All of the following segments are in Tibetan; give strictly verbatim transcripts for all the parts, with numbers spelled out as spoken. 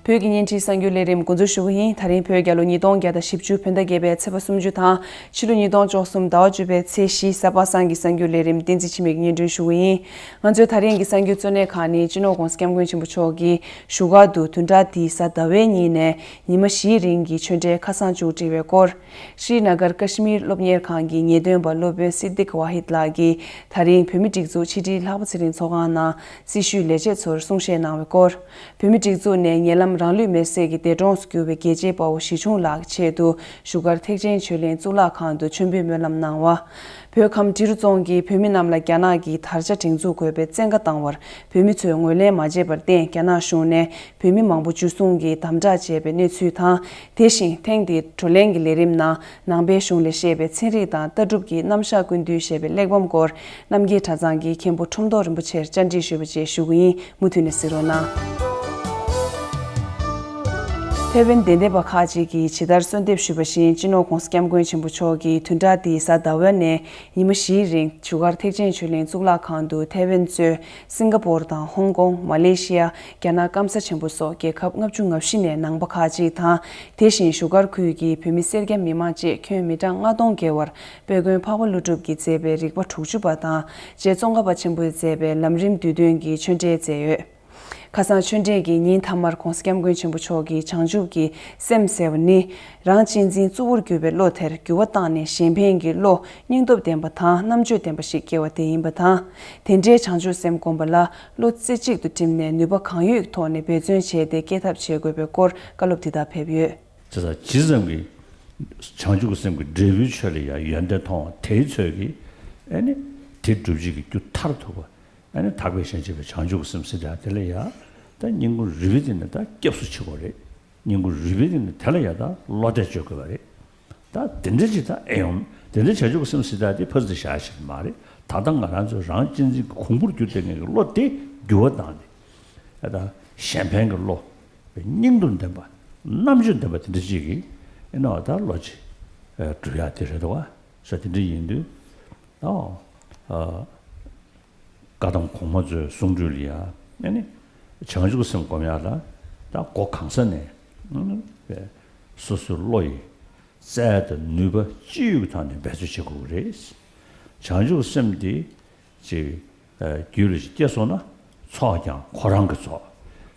བོད་ཀྱི་བརྙན་འཕྲིན་གསར་འགྱུར་ལས་རིམ་འགོ་འཛུགས་ཞུ་གི་ཡིན། ད་རིང་བོད་རྒྱལ་ལོ་ཉིས་སྟོང་བརྒྱ་དང་བཞི་བཅུ་བོད་ཟླ་བརྒྱད་པའི་ཚེས་པ་སུམ་ཅུ་དང་ཕྱི་ལོ་ཉིས་སྟོང་བཅུ་གསུམ་ཟླ་བ་བཅུ་པའི་ཚེས་བཞི་གཟའ་པ་སངས་ཀྱི་གསར་འགྱུར་ལས་རིམ་བསྟན་འཛིན་འཆི་མེད་ཀྱིས་སྙན་སྒྲོན་ཞུ་གི་ཡིན། ང་ཚོའི་ད་རིང་གི་གསར་འགྱུར་གཙོ་གནད་ཁག་ནི་སྤྱི་ནོར་༧གོང་ས་༧སྐྱབས་མགོན་ཆེན་པོ་མཆོག་གིས་བཞུགས་སྒར་དུ་བདུན་ཕྲག་འདིའི་གཟའ་ཟླ་བའི་ཉིན་ནས་ཉི་མ་བཞིའི་རིང་གི་ཆོས་འབྲེལ་ཁ་སང་མཇུག་སྒྲིལ་བའི་སྐོར། ཤྲི་ན་གར་ཀ་ཤི་མིར་སློབ་གཉེར་ཁང་གི་ངེས་སྟོན་པ་སློབ་དཔོན་སིད་དིག་ཝ་ཧིད་ལགས་ཀྱིས་ད་རིང་བོད་མིའི་སྒྲིག་འཛུགས་ཕྱི་དྲིལ་ལྷག་པ་ཚེ་རིང་ཚོགས་ཁང་ནང་སྲི་ཞུའི་ལས་བྱེད་ཚོར་གསུང་བཤད་གནང་བའི་སྐོར། བོད་མིའི་སྒྲིག་འཛུགས་ནས་ཉེ་ལམ་རང་ལུས་མེར་སྲེག་གིས་འདས་གྲོངས་སུ་གྱུར་བའི་རྒྱལ་གཅེས་དཔའ་བོ་ཞི་ཆུང་ལགས་ཀྱི་ཆེད་དུ་བཞུགས་སྒར་ཐེག་ཆེན་ཆོས་གླིང་གཙུག་ལག་ཁང་དུ་མཆོད་འབུལ་སྨོན་ལམ་གནང་བ། བོད་ཁམས་འབྲི་རུ་རྫོང་གི་བོད་མི་རྣམས་ལ་རྒྱ་ནག་གིས་དར་ཆ་སྒྲེང་འཛུགས་དགོས་པའི་བཙན་བཀའ་བཏང་བར་བོད་མི་ཚོས་ངོས་ལེན་མ་བྱས་པར་བརྟེན། རྒྱ་ནག་གཞུང་ནས་བོད་མི་མང་པོ་འཇུ་བཟུང་གིས་དམ་དྲག་བྱས་པའི་གནས་ཚུལ་དང་། དེ་བཞིན་ཐེངས་འདིའི་བགྲོ་གླེང་གི་ལས་རིམ་ནང་ནང་པའི་གཞུང་ལས་བཤད་པའི་ཚན་རིག་དང་ལྟ་གྲུབ་ཀྱི་རྣམ་གཞག་ཀུན་བཏུས་ཞེས་པའི་གླེགས་བམ་སྐོར། རྣམ་རྒྱལ་གྲྭ་ཚང་གི་མཁན་པོ་ཁྲོམ་ཐོག་རིན་པོ་ཆེར་བཅར་འདྲི་ཞུས་པ་བཅས་ཞུ་གི་ཡིན། མུ་མཐུད་ནས་གཟིགས་རོགས་གནང་། ཐའེ་ཝན་དད་ལྡན་པ་ཁག་ཅིག་གིས་ཇི་ལྟར་གསོལ་འདེབས་ཞུས་པ་བཞིན། སྤྱི་ནོར་༧གོང་ས་༧སྐྱབས་མགོན་ཆེན་པོ་མཆོག་གིས་བདུན་ཕྲག་འདིའི་གཟའ་ཟླ་བའི་ནས་ཉི་མ་བཞིའི་རིང་བཞུགས་སྒར་ཐེག་ཆེན་ཆོས་གླིང་གཙུག་ལག་ཁང་དུ་ཐའེ་ཝན་གཙོས་སིང་ག་པོར་དང་ཧོང་ཀོང་། མ་ལེ་ཤི་ཡ། རྒྱ་ནག་སྐམ་ས་ཆེན་པོ་སོགས་རྒྱལ་ཁབ་ལྔ་བཅུ་ང་བཞི་ནས་ནང་པ་ཁག་ཅིག་དང་། དེ་བཞིན་བཞུགས་སྒར་ཁུལ་གྱི་བོད་མི་སེར་སྐྱ་མི་མང་བཅས་ཁྱོན་མི་གྲངས་ལྔ་སྟོང་བརྒལ་བར་དཔལ་མགོན་འཕགས་པ་ཀླུ་སྒྲུབ་ཀྱིས་མཛད་པའི་རིག་པ་དྲུག་ཅུ་པ་དང་། རྗེ་ཙོང་ཁ་པ་ཆེན་པོས་མཛད་པའི་ལམ་རིམ་བསྡུས་དོན་གྱི་ཆོས་འབྲེལ་མཛད་ཡོད། ཁ་སང་ཆོས་འབྲེལ་གྱི་ཉིན་མཐའ་མར་༧གོང་ས་༧སྐྱབས་མགོན་ཆེན་པོ་མཆོག་གིས་བྱང་ཆུབ་ཀྱི་སེམས་ཟེར་བ་ནི། རང་གཅེས་འཛིན་གཙོ་བོར་གྱུར་པའི་བློ་དེར་འགྱུར་བ་བཏང་ནས་གཞན་ཕན་གྱི་བློ། སྙིང་སྟོབས་ལྡན་པ་དང་རྣམ་དཔྱོད་ལྡན་པ་ཞིག་སྐྱེ་བ་དེ་ཡིན་པ་དང་། དེ་འདྲའི་བྱང་ཆུབ་སེམས་བསྒོམ་པ་ལ་བློ་རྩེ་གཅིག་ཏུ་བསྒྲིམས་ནས་ནུས་པ་གང་ཡོད་ཀྱི་ཐོག་ནས་འབད་བརྩོན་བྱས་ཏེ་སྐྱེད་ཐབས་བྱེད་དགོས་པའི་སྐོར་བཀའ་སློབ་འདི་དག་ཕེབས་ཡོད། ཇི་ཙམ་ཇི་ཙམ་གྱིས་བྱང་ཆུབ་ཀྱི་སེམས་ཀྱི་འབྲས་བུའི་ཆོས་ལ་ཡང་ཡོན་ཏན་མཐོང་བ་དེའི་ཚོད་ཀྱིས། ཨ་ནི་དེ་སྒྲུབ་བྱེད་ཀྱི་རྒྱུ་མཐར་ཐུག་པ། ཨ་ནི་དག་པའི་ཞིང་སྐྱེས་པའི་བྱང་ཆུབ་ཀྱི་སེམས་ཟེར་ཡག་དེ་ལ་ཡང་ད་སྙིང་ཁུང་རུས་པའི་གཏིང་ནས་ད་སྐྱབས་སུ་མཆི་དགོས་རེད། སྙིང་ཁུང་རུས་པའི་གཏིང་ནས་དེ་ལ་ཡང་ད་བློ་གཏད་བཅོལ་དགོས་པ་རེད། ད་དེ་འདྲ་ཅིག་ད་ཨེ་ཡོང་། དེ་འདྲའི་བྱང་ཆུབ་ཀྱི་སེམས་ཟེར་ཡག་དེ་ཕར་ཚུར་བཞག་ཤེས་མ་རེད། ད་ལྟ་ང་རང་ཚོ་རང་གཅེས་འཛིན་གྱི་གོང་བུར་གྱུར་བསྡད་མཁན་གྱི་བློ་དེ་འགྱུར་བ་བཏང་ནས། ཨ་ད་གཞན་ཕན་གྱི་བློ། སྙིང་སྟོབས་ལྡན་པ། རྣམ་དཔྱོད་ལྡན་པ་དེ་འདྲ་ཅིག་གིས་ཨེ་ན་བ་ད་བློ་ཅིག་སྒྲུབ་ཡག་དེ་རེད་འདུག་བ། ས་དེ་འདྲ་ཡིན་དུས། ཨ། བཀའ་གདམས་གོང་མ་ཚོའི་གསུང་སྒྲོས་ལ་ཡང་ཨ་ནི་བྱང་ཆུབ་སེམས་སྒོམ་ཡག་ལ་ད་སྒོ་གང་ས་ནས་ཨ་ནི་སོ་སོའི་བློ་ཡི་རྩལ་དང་ནུས་པ་ཅི་ཡོད་ཀྱི་ཐོག་ནས་འབད་རྩོལ་བྱེད་དགོས་ཀྱི་རེད། བྱང་ཆུབ་སེམས་དེ་ཅིག་རྒྱུད་ལ་ཅིག་སྐྱེས་སོང་ན། ཚོགས་ཀྱང་ཁོ་རང་གི་ཚོགས།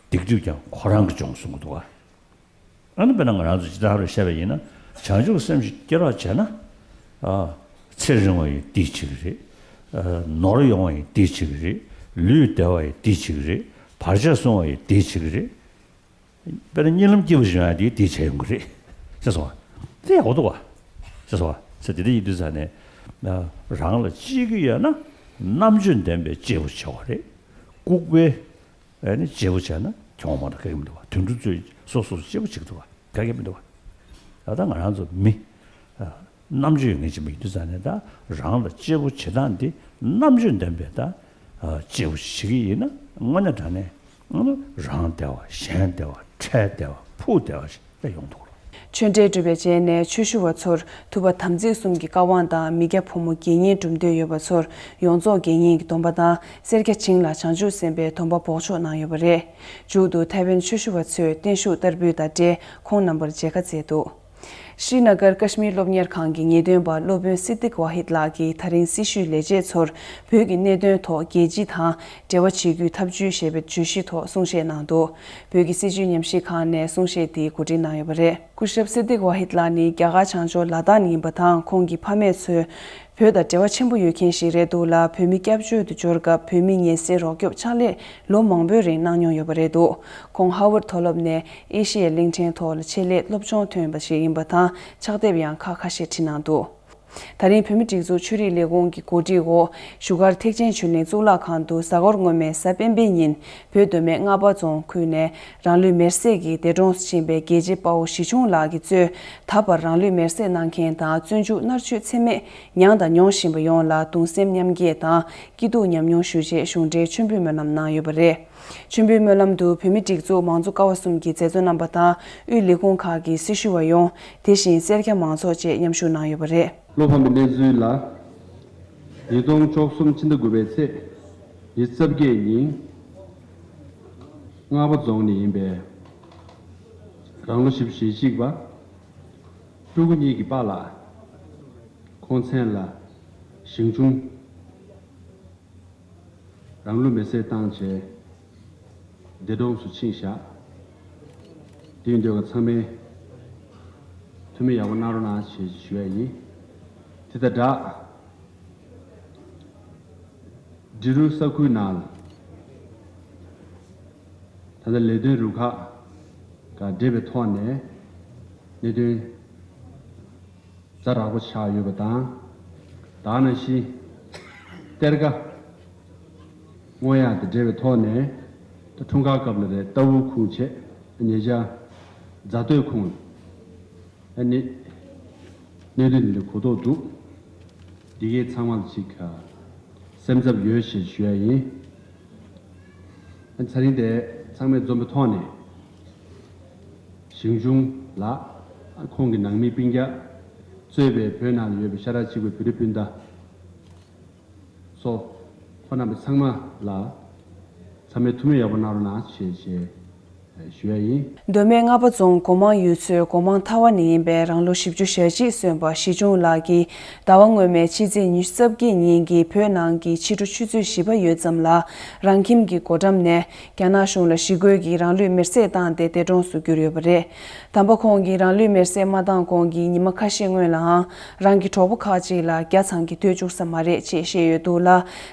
སྡིག་སྒྲིབ་ཀྱང་ཁོ་རང་གིས་སྦྱོང་གསུང་གི་འདུག་བ། ཨ་ནི་དཔེར་ན་ང་རང་ཚོ་ཇི་ལྟར་བཤད་པ་ཡིན་ན། བྱང་ཆུབ་སེམས་ཤིག་སྐྱེ་རོགས་བྱས་ན། ཨ། ཚེ་རིང་བ་ཡི་དེ་བྱེད་ཀྱི་རེད། ཨ། ནོར་ཡོང་བ་ཡི་དེ་བྱེད་ཀྱི་རེད། ལུས་བདེ་བ་ཡི་དེ་བྱེད་ཀྱི་རེད། བར་ཆད་སྲུང་བ་ཡི་དེ་བྱེད་ཀྱི་རེད། དཔེར་ན་གཉིད་ལམ་སྐྱིད་པོ་ཞིག་ཡོང་ཡག་དེ་དེ་བྱས་ཡོང་གི་རེད། ཤེས་སོང་བ། དེ་ཡག་པོ་འདུག་བ། ཤེས་སོང་བ། ཚེ་དེ་འདྲ་ཡིན་དུས་ཙང་ནས། ཨ། རང་ལ་གཅེས་ཀྱི་ཡོད་ན་རྣམ་དཔྱོད་ལྡན་པའི་གཅེས་པོ་བྱེད་དགོས་རེད། ལྐུགས་པའི། ཨ་ནི་གཅེས་པོ་བྱས་ན་གྱོང་མ་གཏོགས་ག་གེ་མི་འདུག་བ། དུད་འགྲོ་ཚོས་སོ་སོར་གཅེས་པོ་བྱེད་ཀྱི་འདུག་བ། ག་གེ་མི་འདུག་བ། ད་ལྟ་ང་རང་ཚོ་མི། ཨ། རྣམ་དཔྱོད་ངེས་ཅན་པ་ཡིན་དུས་ཙང་ནས། ད་རང་ལ་གཅེས་པོ་བྱེད་སྟངས་འདི་རྣམ་དཔྱོད་ལྡན་པའི་ད། ཨ། གཅེས་པོ་བྱེད་ཀྱི་ཡིན་ན། དངོས་གནས་དྲང་གནས་རང་བདེ་བ། གཞན་བདེ་བ། འཕྲལ་བདེ་བ། ཕུགས་བདེ་བ་ཞིག་ད་ཡོང་ཐུབ་ཀྱི་རེད། ཆོས་འབྲེལ་གྲུབ་པའི་རྗེས་ནས་ཆོས་ཞུ་བ་ཚོར་ཐུབ་པ་དམ་ཚིག་གསུམ་གྱི་བཀའ་དབང་དང་། མི་སྐྱ་ཕོ་མོ་དགེ་བསྙེན་གྲུབ་འདོད་ཡོད་པ་ཚོར་ཡོངས་རྫོགས་དགེ་བསྙེན་གྱི་སྡོམ་པ་དང་། སེར་སྐྱ་བྱིངས་ལ་བྱང་ཆུབ་སེམས་དཔའི་སྡོམ་པ་འབོགས་ཆོག་གནང་ཡོད་པ་རེད། མཇུག་ཏུ་ཐའེ་ཝན་ཆོས་ཞུ་བ་ཚོས་བརྟན་བཞུགས་བསྟར་འབུལ་དང་འབྲེལ་ཁོང་རྣམ་པར་མཇལ་ཁ་བསྩལ་འདུག་ཤྲི་ན་གར་ཀ་ཤི་མིར་སློབ་གཉེར་ཁང་གི་ངེས་སྟོན་པ་སློབ་དཔོན་སིད་དིག་ཝ་ཧིད་ལགས་ཀྱིས་ད་རིང་སྲི་ཞུའི་ལས་བྱེད་ཚོར་བོད་ཀྱི་གནད་དོན་ཐོག་རྒྱལ་སྤྱི་དང་འབྲེལ་བ་བྱེད་རྒྱུའི་ཐབས་བྱུས་ཞེས་པའི་བརྗོད་གཞིའི་ཐོག་གསུང་བཤད་གནང་འདུག་བོད་ཀྱི་སྲིད་བྱུས་ཉམས་ཞིབ་ཁང་ནས་གསུང་བཤད་དེ་གོ་སྒྲིག་གནང་ཡོད་པ་རེད། སྐུ་ཞབས་སིད་དིག་ཝ་ཧིད་ལགས་ནི་རྒྱ་གར་བྱང་ཕྱོགས་ལ་དྭགས་ནས་ཡིན་པ་དང་། ཁོང་གི་ཕ་མས་ཚོས་བོད་དང་འབྲེལ་བ་ཆེན་པོ་ཡོད་མཁན་ཞིག་རེད་འདུག་ལ། བོད་མི་སྐྱབས་བཅོལ་དུ་འབྱོར་སྐབས་བོད་མི་ངལ་སེལ་རོགས་སྐྱོབ་ཕྱག་ལས་ལོ་མང་པོའི་རིང་གནང་མྱོང་ཡོད་པ་རེད་འདུག་ཁོང་ཧ་ཝར་ཌི་མཐོ་སློབ་ནས་ཨེ་ཤི་ཡའི་གླིང་ཕྲན་ཐོག་ལ་ཆེད་ལས་སློབ་སྦྱོང་ཐོན་པ་ཞིག་ཡིན་པ་དང་། ཕྱག་དེབ་ཡང་ཁག་ཁ་ཤས་བྲིས་གནང་འདུག་ད་རིང་བོད་མིའི་སྒྲིག་འཛུགས་ཆོས་རིག་ལས་ཁུངས་ཀྱི་གོ་སྒྲིག་འོག་བཞུགས་སྒར་ཐེག་ཆེན་ཆོས་གླིང་གཙུག་ལག་ཁང་དུ་གཟའ་འཁོར་སྔོན་མའི་གཟའ་སྤེན་པའི་ཉིན། བོད་མདོ་སྨད་རྔ་པ་རྫོང་ཁུལ་ནས་རང་ལུས་མེར་སྲེག་གིས་འདས་གྲོངས་སུ་ཕྱིན་པའི་རྒྱལ་གཅེས་དཔའ་བོ་ཞི་ཆུང་ལགས་ཀྱིས་གཙོས། ད་བར་རང་ལུས་མེར་སྲེག་གནང་མཁན་དང་བཙོན་འཇུག་མནར་གཅོད་ཚད་མེད་མྱངས་དང་མྱོང་བཞིན་པ་ཡོངས་ལ་གདུང་སེམས་མཉམ་སྐྱེད་དང་སྐྱིད་སྡུག་ཉམས་མྱོང་ཞུ་ཆེད་གཞུང་འབྲེལ་མཆོད་འབུལ་སྨོན་ལམ་གནང་ཡོད་པ་རེད། མཆོད་འབུལ་སྨོན་ལམ་དུ་བོད་མིའི་སྒྲིག་འཛུགས་མང་གཙོ་ཀ་བ་གསུམ་གྱི་མཛད་གཙོ་རྣམ་པ་དང་། དབུས་ལས་ཁུངས་ཁག་གི་སྲི་ཞུ་བ་ཡོངས། དེ་བཞིན་སེར་སྐྱ་མང་ཚོགས་བཅས་མཉམ་ཞུགས་གནང་ཡོད་པ་རེད། བློ་ཕམ་པའི་གནས་ཚུལ་ལ། ཉིས་སྟོང་བཅུ་གསུམ་ཕྱི་ཟླ་དགུ་པའི་ཚེས་ཉི་ཤུ་རྩ་བརྒྱད་ཉིན། རྔ་པ་རྫོང་ནས་ཡིན་པའི་ རང་ལོ་བཞི་བཅུ་ཞེ་གཅིག་པ། སྤྲུལ་སྐུ་གཉིས་ཀྱི་པཱ་ལགས། ཁོང་མཚན་ལ་ཞིང་ཆུང་། རང་ལུས་མེར་སྲེག་བཏང་བྱས་འདས་གྲོངས་སུ་ཕྱིན་བཞག་དེ་ཡིན་དུས་ཚང་མས་ཐུགས་སྨོན་ཡག་པོ་གནང་རོགས་གནང་ཞེས་ཞུ་ཡ་ཡིན། དེ་དང་སྦྲགས། འབྲི་རུ་ས་ཁུལ་ནང་ད་ལྟ་ལས་དོན་རུ་ཁག་དང་འབྲེལ་བའི་ཐོག་ནས་གནད་དོན་ཛ་དྲག་པོ་ཆགས་ཡོད་པ་དང་། ད་ག་ནང་བཞིན་གཏེར་ཁ་སྔོག་ཡག་དང་འབྲེལ་བའི་ཐོག་ནས་ད་འཁྲུངས་སྐར་སྐབས་ལ་རེད། ལྟ་བུ་ཁུངས་བྱས་ཉེ་ཆར་རྫ་སྟོད་ཁུངས་ཨ་ནི་གནད་དོན་འདི་གོ་རྟོགས་འདུག་འདི་གའི་ཚང་མ་ལ་ཅིག་སེམས་འཚབ་ཡོད་ཞེས་ཞུ་ཡ་ཡིན། ཚེ་རིང་དེ་ཚང་མས་འཛོམས་པའི་ཐོག་ནས་ཞིང་ཆུང་ལགས། ཁོང་གི་ནང་མི་སྤུན་ཀྱག་གཙོས་པའི་བོད་ནང་ལ་ཡོད་པའི་ཤ་ཁྲག་གཅིག་པའི་བོད་རིགས་སྤུན་ཟླ་སོགས་ཁོང་རྣམ་པ་ཚང་མ་ལ་ཚང་མས་ཐུགས་སྨོན་ཡག་པོ་གནང་རོགས་གནང་ཞེས་ཞེས་ཞུ་ཡ་ཡིན། མདོ་སྨད་རྔ་པ་རྫོང་སྒོ་མང་ཡུལ་ཚོའི་སྒོ་མང་མཐའ་བ་ནས་ཡིན་པའི་རང་ལོ་བཞི་བཅུ་ཞེ་གཅིག་སོན་པ་ཞི་ཆུང་ལགས་ཀྱིས་ཟླ་བ་སྔོན་མའི་ཕྱི་ཚེས་ཉི་ཤུ་རྩ་བརྒྱད་ཉིན་གྱི་བོད་ནང་གི་ཕྱི་དྲོ་ཆུ་ཚོད་བཞི་པ་ཡོལ་ཙམ་ལ་རང་ཁྱིམ་གྱི་སྒོ་འགྲམ་ནས་རྒྱ་ནག་གཞུང་ལ་ཞི་རྒོལ་གྱིས་རང་ལུས་མེར་སྲེག་བཏང་སྟེ་འདས་གྲོངས་སུ་གྱུར་ཡོད་པ་རེད། དམ་པ་ཁོང་གིས་རང་ལུས་མེར་སྲེག་མ་བཏང་གོང་གི་ཉི་མ་ཁ་ཤས་སྔོན་ལའང་རང་གི་གྲོགས་པོ་ཁག་ཅིག་ལ་བརྒྱ་ཚང་གིས་སྡོད་བཅུག་ས་མ་རེད་ཅེས་བཤད་ཡོད་འདུག་ལ།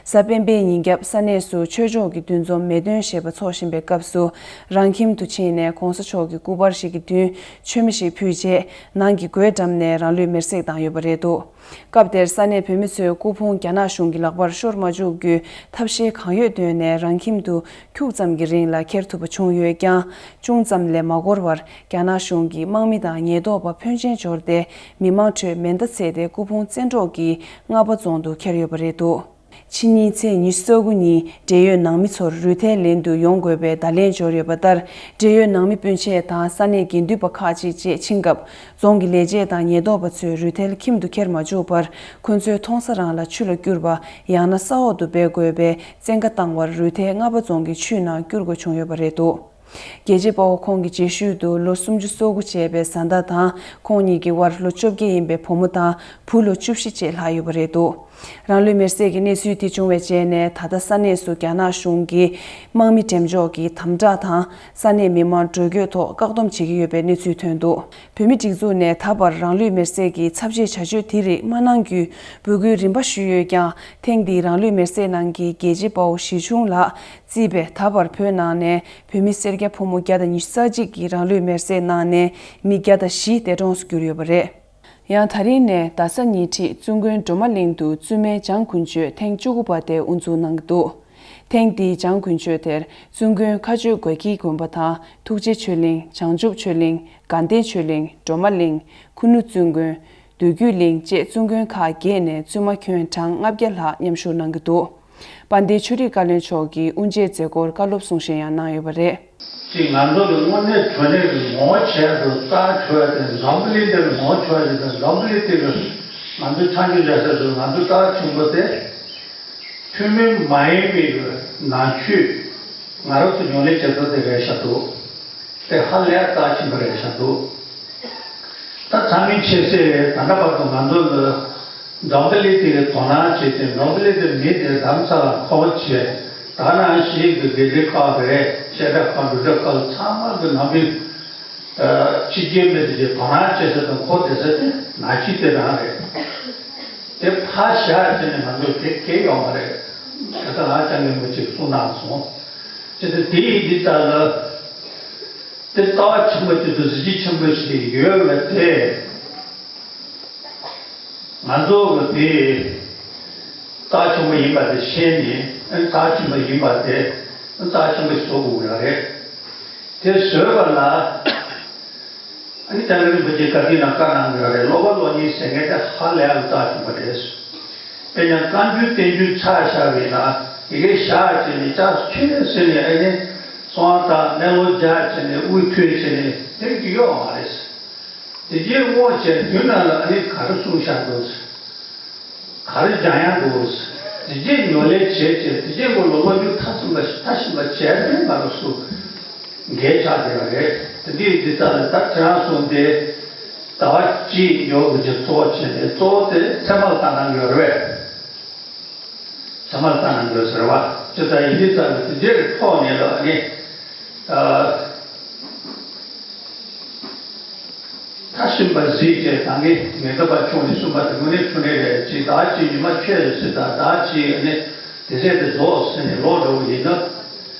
གཟའ་སྤེན་པའི་ཉིན་རྒྱབ་ས་གནས་སུ་ཆོས་ཕྱོགས་ཀྱི་འདུ་འཛོམས་མེ་སྟོན་ཞེས་པ་འཚོགས་བཞིན་པའི་སྐབས་སུ་རང་ཁྱིམ་དུ་ཕྱིན་ནས་གོང་ས་མཆོག་གི་སྐུ་པར་ཞིག་གི་མདུན་མཆོད་མེ་ཞིག་ཕུལ་རྗེས་ནང་གི་སྒོའི་འགྲམ་ནས་རང་ལུས་མེར་སྲེག་བཏང་ཡོད་པ་རེད་འདུག་སྐབས་དེར་ས་གནས་བོད་མི་ཚོས་སྐུ་ཕུང་རྒྱ་ནག་གཞུང་གི་ལག་པར་ཤོར་མ་བཅུག་རྒྱུའི་ཐབས་ཤེས་གང་ཡོད་བཏོན་ནས་རང་ཁྱིམ་དུ་ཁྱུག་ཙམ་གྱི་རིང་ལ་འཁྱེར་ཐུབ་པ་བྱུང་ཡོད་ཀྱང་། ཅུང་ཙམ་ལས་མ་འགོར་བར་རྒྱ་ནག་གཞུང་གིས་དམག་མི་དང་ཉེན་རྟོག་པ་ཕོན་ཆེན་འབྱོར་ཏེ་མི་མང་ཁྲོད་མེ་མདའ་བཙེས་ཏེ་སྐུ་ཕུང་བཙན་འཕྲོག་གིས་རྔ་པ་རྫོང་དུ་འཁྱེར་ཡོད་པ་རེད་འདུག་ཕྱི་ཉིན་ཚེས་ཉི་ཤུ་རྩ་དགུ་ཉིན་འབྲེལ་ཡོད་ནང་མི་ཚོར་རུས་ཐལ་ལེན་དུ་ཡོང་དགོས་པའི་བརྡ་ལན་འབྱོར་ཡོད་པ་ལྟར། འབྲེལ་ཡོད་ནང་མི་སྤུན་མཆེད་དང་ས་གནས་དགེ་འདུན་པ་ཁག་ཅིག་བཅས་ཕྱིན་སྐབས། རྫོང་གི་ལས་བྱེད་དང་ཉེན་རྟོག་པ་ཚོས་རུས་ཐལ་ཁྱིམ་དུ་འཁྱེར་མ་བཅུག་པར། ཁོ་ཚོའི་མཐོང་ས་རང་ལ་ཆུ་ལ་བསྐྱུར་བ་ཡང་ན་ས་འོག་ཏུ་སྦས་དགོས་པའི་བཙན་བཀའ་བཏང་བར་རུས་ཐལ་རྔ་པ་རྫོང་གི་ཆུའི་ནང་བསྐྱུར་དགོས་བྱུང་ཡོད་པ་རེད་འདུག་རྒྱལ་གཅེས་དཔའ་བོ་ཁོང་གི་རྗེས་ཤུལ་དུ་ལོ་སུམ་ཅུ་སོ་དགུ་བྱས་པའི་བཟའ་ཟླ་དང་ཁོང་གཉིས་ཀྱི་དབར་ལོ་བཅོ་བརྒྱད་ཡིན་པའི་བུ་མོ་དང་བུ་ལོ་བཅུ་བཞི་བཅས་ལྷག་ཡོད་པ་རེད་འདུག་རང་ལུས་མེར་སྲེག་གི་གནས་ཚུལ་དེ་བྱུང་བའི་རྗེས་ནས་ད་ལྟ་ས་གནས་སུ་རྒྱ་ནག་གཞུང་གིས་དམག་མི་འགྲེམས་འཇོག་གིས་དམ་དྲག་དང་ས་གནས་མི་མང་འགྲོ་སྐྱོད་ཐོག་བཀག་སྡོམ་བྱེད་ཀྱི་ཡོད་པའི་གནས་ཚུལ་ཐོན་འདུག་བོད་མི་སྒྲིག་འཛུགས་ནས་ད་བར་རང་ལུས་མེར་སྲེག་གི་ཚབས་ཆེའི་བྱ་སྤྱོད་དེ་རིགས་མ་གནང་རྒྱུའི་འབོད་སྐུལ་རིམ་པ་ཞུས་ཡོད་ཀྱང་། ཐེངས་འདིའི་རང་ལུས་མེར་སྲེག་ནང་གི་རྒྱལ་གཅེས་དཔའ་བོ་ཞི་ཆུང་ལགས་བརྩིས་པས། ད་བར་བོད་ནང་ནས་བོད་མི་སེར་སྐྱ་ཕོ་མོ་བརྒྱ་དང་ཉི་ཤུ་རྩ་གཅིག་གིས་རང་ལུས་མེར་སྲེག་གནང་ནས་མི་བརྒྱ་དང་བཞི་འདས་གྲོངས་སུ་གྱུར་ཡོད་པ་རེད། ཡང་ད་རིང་ནས་རྡ་ས་ཉེ་འཁྲིས་བཙུན་དགོན་སྒྲོལ་མ་གླིང་དུ་བཙུན་མའི་འཇང་དགུན་ཆོས་ཐེངས་བཅུ་དགུ་པ་དེ་དབུ་འཛུགས་གནང་གི་འདུག་ཐེངས་འདིའི་འཇང་དགུན་ཆོས་དེར་བཙུན་དགོན་མཁའ་སྤྱོད་སྒོ་ཁྱི་དགོན་པ་དང་ཐུགས་རྗེ་ཆོས་གླིང་། བྱང་ཆུབ་ཆོས་གླིང་། དགའ་ལྡན་ཆོས་གླིང་། སྒྲོལ་མ་གླིང་། ཁུ་ནུ་བཙུན་དགོན། འདོད་རྒྱུད་གླིང་བཅས་བཙུན་དགོན་ཁག་བརྒྱད་ནས་བཙུན་མ་ཁྱོན་གྲངས་ལྔ་བརྒྱ་ལྷག་མཉམ་ཞུགས་གནང་གི་འདུག་དཔལ་ལྡན་ཆོས་རིག་བཀའ་བློན་མཆོག་གིས་དབུ་འབྱེད་མཛད་སྒོར་བཀའ་སློབ་གསུང་བཤད་ཡང་གནང་ཡོད་པ་རེད། དེ་ང་ཚོ་གི་དངོས་གནས་དྲང་གནས་ཀྱི་ངོ་བོ་བྱས་འདུག་རྩ་ཆོས་དེ་འཛམ་བུ་གླིང་འདིར་ངོ་བོ་ཆོས་ཀྱི་དེ་འཛམ་བུ་གླིང་འདི་གི་ང་ཚོ་ཆ་འཇོག་བྱ་ས་དུ་ང་ཚོ་རྩ་ཆེན་པོ་དེ་ཐུན་མིན་མ་ཡིན་པའི་གི་ནང་ཆོས་ང་རང་ཚོ་ཉོ་ལེན་བྱེད་ས་དེ་རེད་ཤག་འདུག་དེ་ཧ་ལས་རྩ་ཆེན་པོ་རེད་ཤག་འདུག་ད་ཚང་མས་ཤེས་གསལ་རེད། ད་ལྟ་བར་དུ་ང་ཚོ་ལ་འཛམ་བུ་གླིང་འདི་གི་དོ་སྣང་བྱེད་ཅིང་འཛམ་བུ་གླིང་འདིར་མི་དེ་རྡ་རམ་ས་ལ་འཁོར་བ་བྱས། ད་ནང་བཞིན་གྱི་དགེ་ལྡན་ཁག་རེད། བཤད་གྲྭ་ཁག་སྒྲུབ་གྲྭ་ཁག་ཚང་མ་གི་ནང་མི་ཕྱི་རྒྱལ་མི་དེ་གི་དོ་སྣང་བྱེད་ས་དང་འཁོར་བསྡད་ས་དེ་ནང་ཆོས་དེ་རང་རེད། དེ་ཕར་བཞག་བྱས་ནས་ང་ཚོ་དེ་གལ་ཡོད་མ་རེད། ད་ལྟ་ང་ཅང་གི་མི་གཅིག་གསུང་གནང་སོང་། བྱས་ཙང་དེ་ཡིན་དུས་ད་ལ་དེ་ལྟ་བ་ཆེན་པོ་དེ་ཚོ་གཟི་བརྗིད་ཆེན་པོ་ཞིག་ཡོད་པ་དེ། ང་ཚོ་གི་དེ་རྩ་ཆེན་པོ་ཡིན་པ་དེ་ཤེས་ནས་རྩ་ཆེན་པོ་ཡིན་པ་དེ་རྩ་ཆེན་པོ་བཟོ་དགོས་ཡ་རེད། དེ་བཟོས་པ་ལ་ཨ་ནི་སྐྱབས་མགོན་རིན་པོ་ཆེས་བཀའ་དྲིན་ལ་བཀའ་གནང་ཡོད་རེད། སློབ་པ་སློབ་གཉེར་ཟེར་མཁན་དེ་ཧ་ལས་ཡང་རྩ་ཆེན་པོ་རེད། དཔེར་ན་བཀའ་འགྱུར་བསྟན་འགྱུར་ཆ་བཞག་པ་ཡིན་ན་དེ་གའི་བཞག་བྱས་ནས་ལྕགས་ཆོས་ཟེར་ནས་ཨ་ནི་གསང་བ་དང་གནས་ལུགས་སྦྱར་བྱས་ནས་དབུ་ཐོད་བྱས་ནས་དེ་གི་ཡོད་མ་རེད། དེ་རྗེས་དབང་བྱས་དུས་ནང་ལ་ཨ་ནི་ག་རེ་གསུངས་བཞག་འདུག་ག་རེ་སྦྱང་ཡག་འདུག་དེ་རྗེས་ཉམས་ལེན་བྱས་བྱས་དེ་རྗེས་ཁོ་ལོ་ལོ་རྒྱུས་མཐའ་ཟིན་པ་མཐའ་ཟིན་པ་བྱས་ནས་ང་རང་ཚོ་འགལ་ཆགས་བསྡད་པ་རེད། འདིའི་འདི་ལྟར་ད་ཁྱེད་རང་གསུངས་ཏེ་ཟླ་བ་གཅིག་ཡོད་པའི་གི་གཙོ་བོ་བྱས་ནས། གཙོ་བོ་དེ་ཚད་མ་ལ་བཏང་གནང་ཡོད་རེད་པས། ཚད་མ་ལ་བཏང་གནང་ཡོད་ཟེར་བ། ཅི་ལྟར་ཡིན་དུས་ཙམ་དེ་འདྲའི་ཐོག་ནས་ལ་ནི། ཨ། མཐར་ཕྱིན་པ་གཟིགས་ཏེ། ད་གིན་ངེས་འདོད་པ་ཆུང་ནས་གསུངས་པ་དེ་དངོས་གནས་ཆུང་ནས་རེད། ཅིག་ཟླ་བ་གཅིག་ཉི་མ་ཁྱོད་ཟེར་དང་། ཟླ་བ་གཅིག་ནི་དེ་ཚད་དེ་རྫོགས་ཟེར་ནས་ལོག་འགྲོ་བ་ཡིན་ན།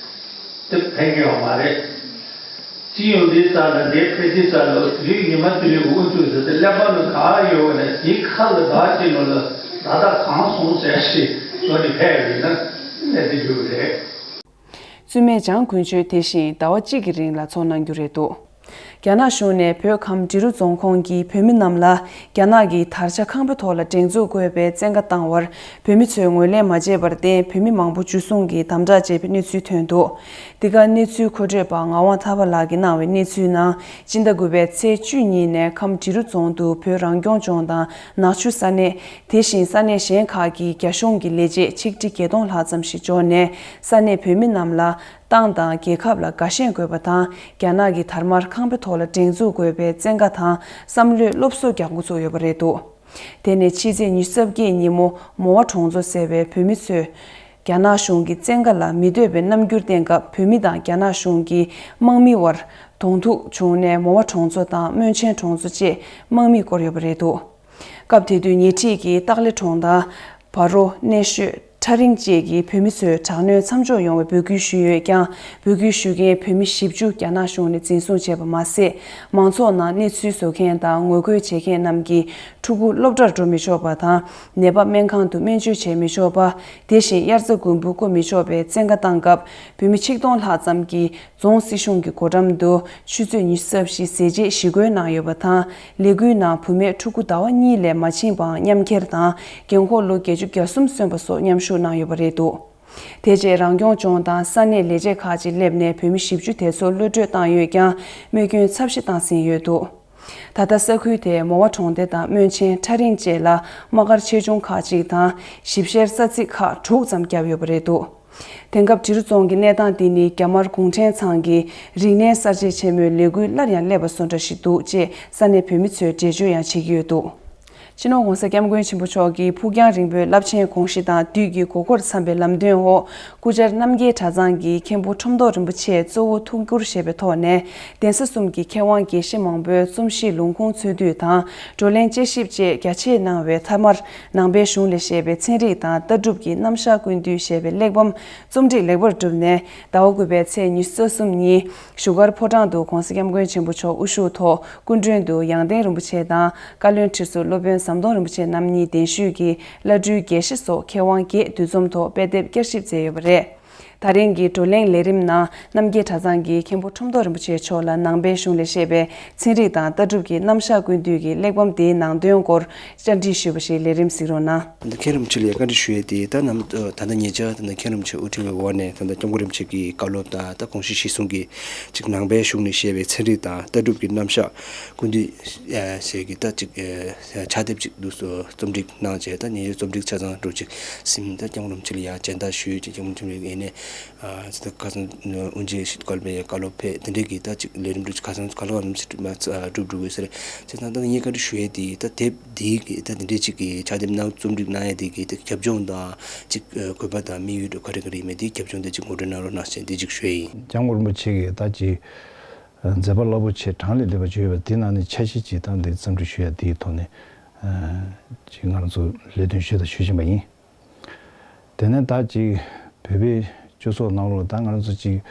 དེ་ཕན་གྱི་ཡོད་མ་རེད། དེ་ཡོང་དུས་ཙམ་ལ། དེ་ཕེབས་དུས་ཙམ་ལ། དུས་ཉི་མ་དུས་དབུ་འཛུགས་ཟེར་ཏེ་གླེགས་བམ་ལ་ག་ཡོད་ན། དེའི་ཁ་ལ་ཟླ་བ་གཅིག་ནང་ལ་ཟླ་ཟླ་གང་སོང་ཟེར་ཞིག་ལོ་ནི་ཕེབས་ཡིན་ན་གནད་དེ་འགྱུར་གི་རེད། བཙུན་མའི་བྱམས་མགོན་ཆེན་དེ་བཞིན་ཟླ་བ་གཅིག་གི་རིང་ལ་ཚོགས་གནང་རྒྱུ་རེད་འདུག་རྒྱ་ནག་གཞུང་ནས་བོད་ཁམས་འབྲི་རུ་རྫོང་ཁོངས་ཀྱི་བོད་མི་རྣམས་ལ། རྒྱ་ནག་གི་དར་ཆ་ཁང་པའི་ཐོག་ལ་སྒྲེང་འཛུགས་དགོས་པའི་བཙན་བཀའ་བཏང་བར། བོད་མི་ཚོས་ངོས་ལེན་མ་བྱས་པར་བརྟེན། བོད་མི་མང་པོ་འཇུ་བཟུང་གིས་དམ་དྲག་བྱས་པའི་གནས་ཚུལ་ཐོན་འདུག་འདི་ག་གནས་ཚུལ་མཁོ་སྤྲོད་པ་ངག་དབང་ཐར་པ་ལགས་ཀྱིས་གནང་བའི་གནས་ཚུལ་ནང་། སྤྱི་ཟླ་དགུ་པའི་ཚེས་བཅུ་ཉིན་ནས་ཁམས་འབྲི་རུ་རྫོང་དུ་བོད་རང་སྐྱོང་ལྗོངས་དང་ནག་ཆུ་ས་གནས། དེ་བཞིན་ས་གནས་གཞན་ཁག་གི་རྒྱ་གཞུང་གི་ལས་བྱེད་ཆིག་ཁྲི་བརྒྱད་སྟོང་ལྷག་ཙམ་ཞིག་འབྱོར་ནས། ས་གནས་བོད་མི་རྣམས་ལ་ཏང་དང་རྒྱལ་ཁབ་ལ་དགའ་ཞེན་དགོས་པ་དང་། རྒྱ་ནག་གི་དར་དམར་ཁང་པའི་ཐོག་ལ་སྒྲེང་འཛུགས་དགོས་པའི་བཙན་བཀའ་དང་བསམ་བློའི་སློབ་གསོ་རྒྱག་འགོ་ཚུགས་ཡོད་པ་རེད་འདུག་དེ་ནས་ཕྱི་ཚེས་ཉི་ཤུ་རྩ་བརྒྱད་ཉིན་མོ། མོ་བ་གྲོང་ཚོ་ཟེར་བའི་བོད་མི་ཚོས་རྒྱ་ནག་གཞུང་གི་བཙན་བཀའ་ལ་མི་འདོད་པའི་རྣམ་འགྱུར་བསྟན་སྐབས། བོད་མི་དང་རྒྱ་ནག་གཞུང་གི་དམག་མི་དབར་གདོང་ཐུག་བྱུང་ནས། མོ་བ་གྲོང་ཚོ་དང་སྨོན་ཆེན་གྲོང་ཚོ་བཅས་དམག་མིས་བསྐོར་ཡོད་པ་རེད་འདུག་སྐབས་དེ་དུས་ཉེ་འཁྲིས་ཀྱི་སྟག་ལེ་གྲོང་རྡལ། བ་རོ། སྣེ་ཤོད། ཁྲ་རིང་བཅས་ཀྱི་བོད་མི་ཚོས་དྲག་གནོན་མཚམས་འཇོག་ཡོང་བའི་འབོད་སྐུལ་ཞུས་ཡོད་ཀྱང་། འབོད་སྐུལ་ཞུ་མཁན་བོད་མི་བཞི་བཅུ་རྒྱ་ནག་གཞུང་ནས་འཛིན་བཟུང་བྱས་པ་མ་ཟད། མང་ཚོགས་ནང་གནས་ཚུལ་བཟོ་མཁན་དང་ངོ་རྒོལ་བྱེད་མཁན་རྣམས་ཀྱི་ཕྲུ་གུ་སློབ་གྲྭར་འགྲོ་མི་ཆོག་པ་དང་། ནད་པ་སྨན་ཁང་དུ་སྨན་བཅོས་བྱེད་མི་ཆོག་པ། དེ་བཞིན་དབྱར་རྩྭ་དགུན་འབུ་བརྐོ་མི་ཆོག་པའི་བཙན་བཀའ་བཏང་སྐབས། བོད་མི་ཆིག་སྟོང་ལྷག་ཙམ་གྱིས་རྫོང་སྲིད་གཞུང་གི་སྒོ་འགྲམ་དུ་ཆུ་ཚོད་ཉི་ཤུ་རྩ་བཞི་ཟས་བཅད་ཞི་རྒོལ་གནང་ཡོད་པ་དང་། ལས་འགུལ་ནང་བུད་མེད་ཕྲུ་གུ་ཟླ་བ་གཉིས་ལས་མ་ཕྱིན་པའང་མཉམ་འཁྱེར་དང་། རྒན་འཁོགས་ལོ་བརྒྱད་ཅུ་གྱ་གསུམ་སོན་པ་སོགས་མཉམ་ཞུགས་གནང་ཡོད་པ་རེད་འདུག་དེ་རྗེས་རང་སྐྱོང་ལྗོངས་དང་ས་གནས་ལས་བྱེད་ཁག་ཅིག་སླེབས་ནས་བོད་མི་བཞི་བཅུ་དེ་ཚོར་གློད་བཀྲོལ་བཏང་ཡོད་ཀྱང་། རྨས་སྐྱོན་ཚབས་ཆེ་བཏང་ཟིན་ཡོད་འདུག་ད་ལྟ་ས་ཁུལ་དེའི་མོ་བ་གྲོང་སྡེ་དང་སྨོན་ཆེན། ཁྲ་རིང་བཅས་ལ་དམག་སྒར་ཆེ་ཆུང་ཁག་ཅིག་དང་། ཞིབ་བཤེར་ས་ཚིགས་ཁག་དྲུག་ཙམ་བརྒྱབ་ཡོད་པ་རེད་འདུག་དེང་སྐབས་འབྲི་རུ་རྫོང་གི་གནས་སྟངས་འདི་ནི་རྒྱ་དམར་གུང་ཁྲན་ཚང་གི་རིག་གནས་གསར་བརྗེ་ཆེན་མོའི་ལས་འགུལ་སླར་ཡང་སླེབས་པ་བཟོ་འདྲ་ཞིག་འདུག་ཅེས་ས་གནས་བོད་མི་ཚོས་འགྲེལ་བརྗོད་ཡང་བྱེད་ཀྱི་ཡོད་འདུག་སྤྱི་ནོར་༸གོང་ས་༸སྐྱབས་མགོན་ཆེན་པོ་མཆོག་གི་ཕུགས་རྒྱང་རིང་པོའི་རླབས་ཆེན་དགོངས་གཞི་དང་དུས་ཀྱི་གོ་འཁོར་འཚམ་པའི་ལམ་སྟོན་འོག་སྐུ་བཅར་རྣམ་རྒྱལ་གྲྭ་ཚང་གི་མཁན་པོ་ཁྲོམ་ཐོག་རིན་པོ་ཆེས་གཙོ་བོ་ཐུགས་ཁུར་བཞེས་པའི་ཐོག་ནས། གདན་ས་གསུམ་གྱི་མཁས་དབང་དགེ་བཤེས་མང་པོས་རྩོམ་གཞི་ལུང་ཁུངས་འཚོལ་སྡུད་དང་། བགྲོ་གླེང་དཔྱད་ཞིབ་བཅས་རྒྱ་ཆེ་གནང་བའི་མཐའ་མར། ནང་པའི་གཞུང་ལས་བཤད་པའི་ཚན་རིག་དང་ལྟ་གྲུབ་ཀྱི་རྣམ་གཞག་ཀུན་བཏུས་ཞེས་པའི་གླེགས་བམ་རྩོམ་སྒྲིག་ལེགས་པར་གྲུབ་ནས། ཟླ་བ་དགུ་པའི་ཚེས་ཉི་ཤུ་རྩ་གསུམ་ཉིན་བཞུགས་སྒར་ཕོ་བྲང་དུ་༸གོང་ས་༸སྐྱབས་མགོན་ཆེན་པོ་མཆོག་དབུ་བཞུགས་ཐོག་སྐུ་མགྲོན་དུ་ཡང་སྟེང་རིན་པོ་ཆེ་དང་། བཀའ་བློན་ཁྲི་ཟུར་སློབ་དཔོན་ཟམ་གདོང་རིན་པོ་ཆེ་རྣམ་གཉིས་གདན་ཞུས་ཀྱིས་བླ་སྤྲུལ་དགེ་བཤེས་སོགས་མཁས་དབང་བརྒྱད་འདུ་འཛོམས་ཐོག་དཔེ་དེབ་བསྐྱར་ཞིབ་མཛད་ཡོད་པ་རེད། ད་རིང་གི་བགྲོ་གླེང་ལས་རིམ་ནང་རྣམ་རྒྱལ་གྲྭ་ཚང་གི་མཁན་པོ་ཁྲོམ་ཐོག་རིན་པོ་ཆེ་མཆོག་ལ་ནང་པའི་གཞུང་ལས་བཤད་པའི་ཚན་རིག་དང་ལྟ་གྲུབ་ཀྱི་རྣམ་གཞག་ཀུན་བཏུས་ཀྱི་གླེགས་བམ་དེའི་ནང་དོན་སྐོར་བཅར་འདྲི་ཞུས་པ་ཞིག་ལས་རིམ་གཟིགས་རོགས་གནང་། ད་ལྟ་མཁན་རིན་པོ་ཆེ་ལ་ཡང་བཀའ་འདྲི་ཞུ་ཡས་དེ། ད་ནམ་ད་ལྟ་ཉེ་ཆར་ད་ལྟ་མཁན་རིན་པོ་ཆེ་དབུ་ཁྲིད་པའི་འོག་ནས་ད་ལྟ་སྐྱབས་མགོན་རིན་པོ་ཆེ་གི་བཀའ་སློབ་དང་། ད་དགོངས་གཞི་གཞི་བཟུང་གིས་ཅིག་ནང་པའི་གཞུང་ནས་བཤད་པའི་ཚན་རིག་དང་ལྟ་གྲུབ་ཀྱི་རྣམ་གཞག་ཀུན་བཏུས་ཟེར་གྱི་ད་ཅིག་ཕྱག་དེབ་ཅིག་འདུག་སེ་རྩོམ་སྒྲིག་གནང་བྱས། ད་ཉེ་ཆར་རྩོམ་སྒྲིག་ཆ་ཚང་འགྲོ་ཅིག་ཟིན། ད་སྐྱབས་མགོན་རིན་པོ་ཆེ་ལ་ཡང་མཇལ་དར་ཞུས་ཅིག་སྐྱབས་མགོན་རིན་པོ་ཆེ་ལ་ཡང་ནས་ད་ཁ་སང་དབུ་འབྱེད་ཞིག་བཀའ་སློབ་བཀའ་སློབ་ཕེབས། དེ་འདྲའི་གི་ད་ཅིག་ལས་རིམ་འགྲོ་ཅིག་ཁ་སང་ག་ལ་བ་ནམ་ཞིག་གྲུབ་འགྲོ་དགོས་ཟེར། བྱས་ཙང་ད་ངས་བཀའ་འདྲི་ཞུ་ཡས་དེ། ད་དེབ་འདིའི་གི་ད་དེ་འདྲའི་ཅིག་གི་ཕྱག་དེབ་ནང་རྩོམ་སྒྲིག་གནང་ཡས་དེ་གི་ད་རྒྱབ་ལྗོངས་དང་ཅིག་དགོས་པ་དང་དམིགས་ཡུལ་ག་རེ་ག་རེ་ཡིན་མིན་དེ་རྒྱབ་ལྗོངས་དེ་ཅིག་ངོ་སྤྲོད་གནང་རོགས་གནང་ཞེས་འདི་ཅིག་ཞུ་ཡས་ཡིན། སྐྱབས་མགོན་རིན་པོ་ཆེ་གིས་ད་ཅིག་མཛད་པ་རླབས་པོ་ཆེ་གྲངས་ལས་འདས་པ་ཅིག་ཡོད་པ་དེ་ནང་ནས་ཆ་ཤས་ཅིག་ད་འདི་རྩོམ་སྒྲིག་ཞུ་ཡ་དེའི་ཐོག་ནས་ཅིག་ང་རང་ཚོ་ལས་དོན་ཞུས་དང་ཞུ་བཞིན་པ་ཡིན། དེ་ནས་ད་ཅིག་བོད་པའི་སྤྱི་ཚོགས་ནང་ལོགས་ད་ང་རང་ཚོ་ཅིག་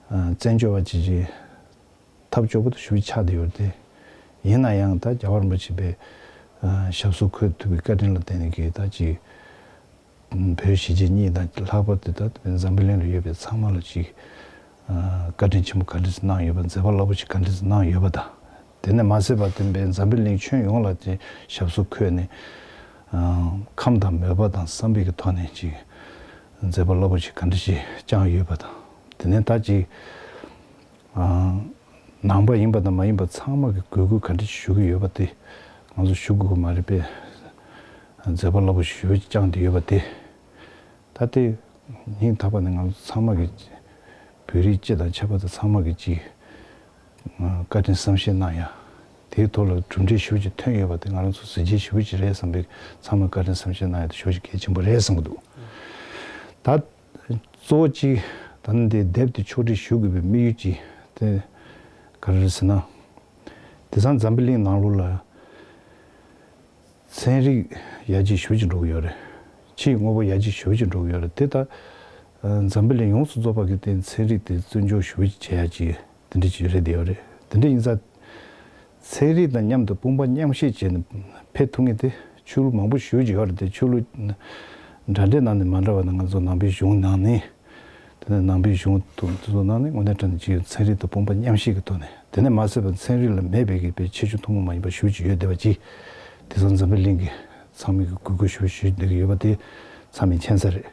བཙན་བྱོལ་བ་ཅིག་ཅིག་ཐབས་སྐྱོ་པོ་དང་ཞེ་པོ་ཆགས་བསྡད་ཡོད་རེད་དེ། ཡིན་ན་ཡང་ད་རྒྱལ་བ་རིན་པོ་ཆེ་པའི་ཞབས་སོར་འཁོད་ཐུབ་པའི་བཀའ་དྲིན་ལ་བརྟེན་ནས་ཀྱི་ད་ཅིག་བོད་གཞིས་བྱེས་གཉིས་དང་ལྷག་པར་དུ་ད་འཛམ་བུ་གླིང་ལ་ཡོད་པའི་ཚང་མ་ལ་ཅིག་བཀའ་དྲིན་ཆེན་པོ་ག་འདྲ་ཞིག་གནང་ཡོད་པ། མཛད་པ་རླབས་པོ་ཞིག་ག་འདྲ་ཞིག་གནང་ཡོད་པ་དང་། དེ་ནས་མ་ཟད་པར་བསྟན་པའི་འཛམ་བུ་གླིང་ཁྱོན་ཡོངས་ལ་དེ་ཞབས་སོར་འཁོད་ནས་ཁམས་དང་མོས་པ་དང་བསམ་པའི་གི་ཐོག་ནས་ཅིག་མཛད་པ་རླབས་པོ་ཞིག་ག་འདྲ་ཞིག་བསྐྱངས་ཡོད་པ་དང་། དེ་ནས་ད་ཅིག་ནང་པ་ཡིན་པ་དང་མ་ཡིན་པ་ཚང་མ་གི་དགོས་མཁོ་ག་འདྲ་ཞིག་ཞུ་གི་ཡོད་པ་དེ་ང་ཚོ་ཞུ་དགོས་ཀྱི་མ་རེད་པས། མཛད་པ་རླབས་པོ་ཞིག་བསྐྱངས་བསྡད་ཡོད་པ་དེ། ད་ལྟའི་སྙིང་ཐག་པ་ནས་ང་ཚོ་ཚང་མ་གི་བོད་རིགས་སྤྱི་དང་ཁྱད་པར་དུ་ཚང་མ་གི་ཅིག་ བཀའ་དྲིན་བསམ་ཤེས་གནང་ཡ། དེའི་ཐོག་ལ་གྲུབ་འབྲས་ཞེ་པོ་ཅིག་ཐོན་ཡོད་པ་དེ་ང་རང་ཚོ་གཟི་བརྗིད་ཞེ་པོ་ཅིག་རེད་བསམ་པའི། ཚང་མས་བཀའ་དྲིན་བསམ་ཤེས་གནང་ཡ་དེ་ཞེ་པོ་ཅིག་གལ་ཆེན་པོ་རེད་བསམ་གྱི་འདུག། ད་གཙོ་བོ་གཅིག་ད་ནི་འདི་དེབ་དེ་ཕྱོགས་སྒྲིག་ཞུ་དགོས་པའི་དམིགས་ཡུལ་གཅིག་དེ་ག་རེ་རེད་ཟེར་ན། དེང་སང་འཛམ་བུ་གླིང་ནང་ལོགས་ལ་ཚན་རིག་ཡར་རྒྱས་ཞེ་པོ་ཅིག་འགྲོ་གི་ཡོད་རེད། ཕྱིའི་དངོས་པོ་ཡར་རྒྱས་ཞེ་པོ་ཅིག་འགྲོ་གི་ཡོད་རེད། དེ་ད་འཛམ་བུ་གླིང་ཡོངས་སུ་རྫོགས་པ་གི་སྟེང་ཚན་རིག་དེ་བརྩི་འཇོག་ཞེ་པོ་ཅིག་བྱེད་ཡ་ཅིག་དེ་འདྲ་ཅིག་རེད་བསྡད་ཡོད་རེད། དེ་འདྲ་ཡིན་ཙང་། ཚན་རིག་དང་མཉམ་དུ་དཔུང་པ་མཉམ་གཤིབ་བྱས་ནས་ཕེབས་ཐུབ་མཁན་དེ་ཆོས་ལུགས་མང་པོ་ཞེ་པོ་ཅིག་ཡོད་རེད་དེ། ཆོས་ལུགས་འདྲ་འདྲའི་ནང་ནས་མ་འདྲ་བ་ནི་ང་ཚོ་ནང་པའི་གཞུང་ནང་ནས། དེ་ནས་ནང་པའི་གཞུང་དུ་དེ་ཚོ་ནང་ནས་དངོས་གནས་དྲང་གནས་ཅིག་ཚན་རིག་དང་དཔུང་པ་མཉམ་གཤིབ་ཀྱི་ཐོག་ནས། དེ་ནས་མ་ཟད་པར་ཚན་རིག་ལ་མེད་པའི་གི་པའི་ཁྱད་ཆོས་ཐུན་མོང་མ་ཡིན་པ་ཞེ་པོ་ཅིག་ཡོད་བསྡད་པ་ཅིག་དེ་ཚོ་འཛམ་བུ་གླིང་གི་ཚང་མས་གི་གུས་བཀུར་ཞེ་པོ་ཞུ་བསྡད་ཀྱི་ཡོད་པ་དེ་ཚང་མས་མཁྱེན་གསལ་རེད།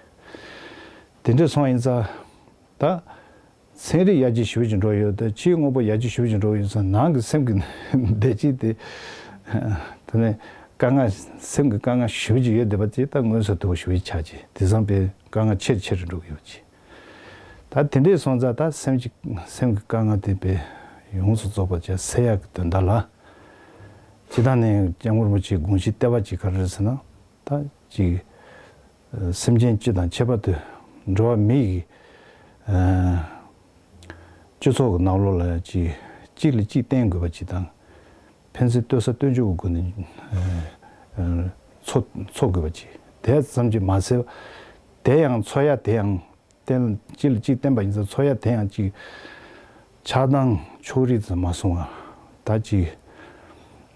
དེ་འདྲ་སོང་ཡིན་ཙང་། ད། ཚན་རིག་ཡར་རྒྱས་ཞེ་པོ་ཅིག་འགྲོ་ཡོད་དེ། ཕྱིའི་དངོས་པོ་ཡར་རྒྱས་ཞེ་པོ་ཅིག་འགྲོ་ཡོད་ཙང་ནང་གི་སེམས་ཀྱི་བདེ་སྐྱིད་དེ། དེ་ནས་དཀའ་ངལ། སེམས་ཀྱི་དཀའ་ངལ་ཞེ་པོ་ཅིག་ཡོད་བསྡད་པ་དེ་ད་མངོན་གསལ་དོད་པོ་ཞེ་པོ་ཅིག་ཆགས་ཀྱི། དེང་སང་དཔེ་དཀའ་ངལ་ཆེ་རུ་ཆེ་རུ་འགྲོ་གི་ཡོད་ཅིག། ད་དེ་འདྲས་སོང་ཙང་ད་སེམས་ཀྱི་སེམས་ཀྱི་དཀའ་ངལ་དེ་དཔེ་ཡོངས་སུ་རྫོགས་པ་ཅིག་སེལ་ཡག་གི་དོན་དག་ལ། སྤྱིར་བཏང་ནས་སྐྱབས་མགོན་རིན་པོ་ཆེའི་དགོངས་གཞི་ལྟེ་བ་ཅིག་ག་རེ་རེད་ཟེར་ན། ད་ཅིག་སེམས་ཅན་སྤྱི་དང་ཁྱད་པར་དུ་འགྲོ་བ་མི་ཡི་སྤྱི་ཚོགས་ཀྱི་ནང་ལོགས་ལ་ཅིག་གཅིག་ལ་གཅིག་བརྟེན་དགོས་པ་ཅིག་དང་། ཕན་ཚུན་ལྟོས་ས་ལྟོས་འཇོག་གི་སྒོ་ནས་འཚོ་འཚོ་དགོས་པ་ཅིག་དེ་ཙམ་གྱིས་མ་ཟད། དེ་ཡང་འཚོ་ཡ་དེ་ཡང་བརྟེན། གཅིག་ལ་གཅིག་བརྟེན་པ་ཡིན་ཙང་འཚོ་ཡ་དེ་ཡང་ཅིག་ཆགས་སྡང་ཕྱོགས་རིས་ཙམ་མ་སོང་བ། ད་ཅིག་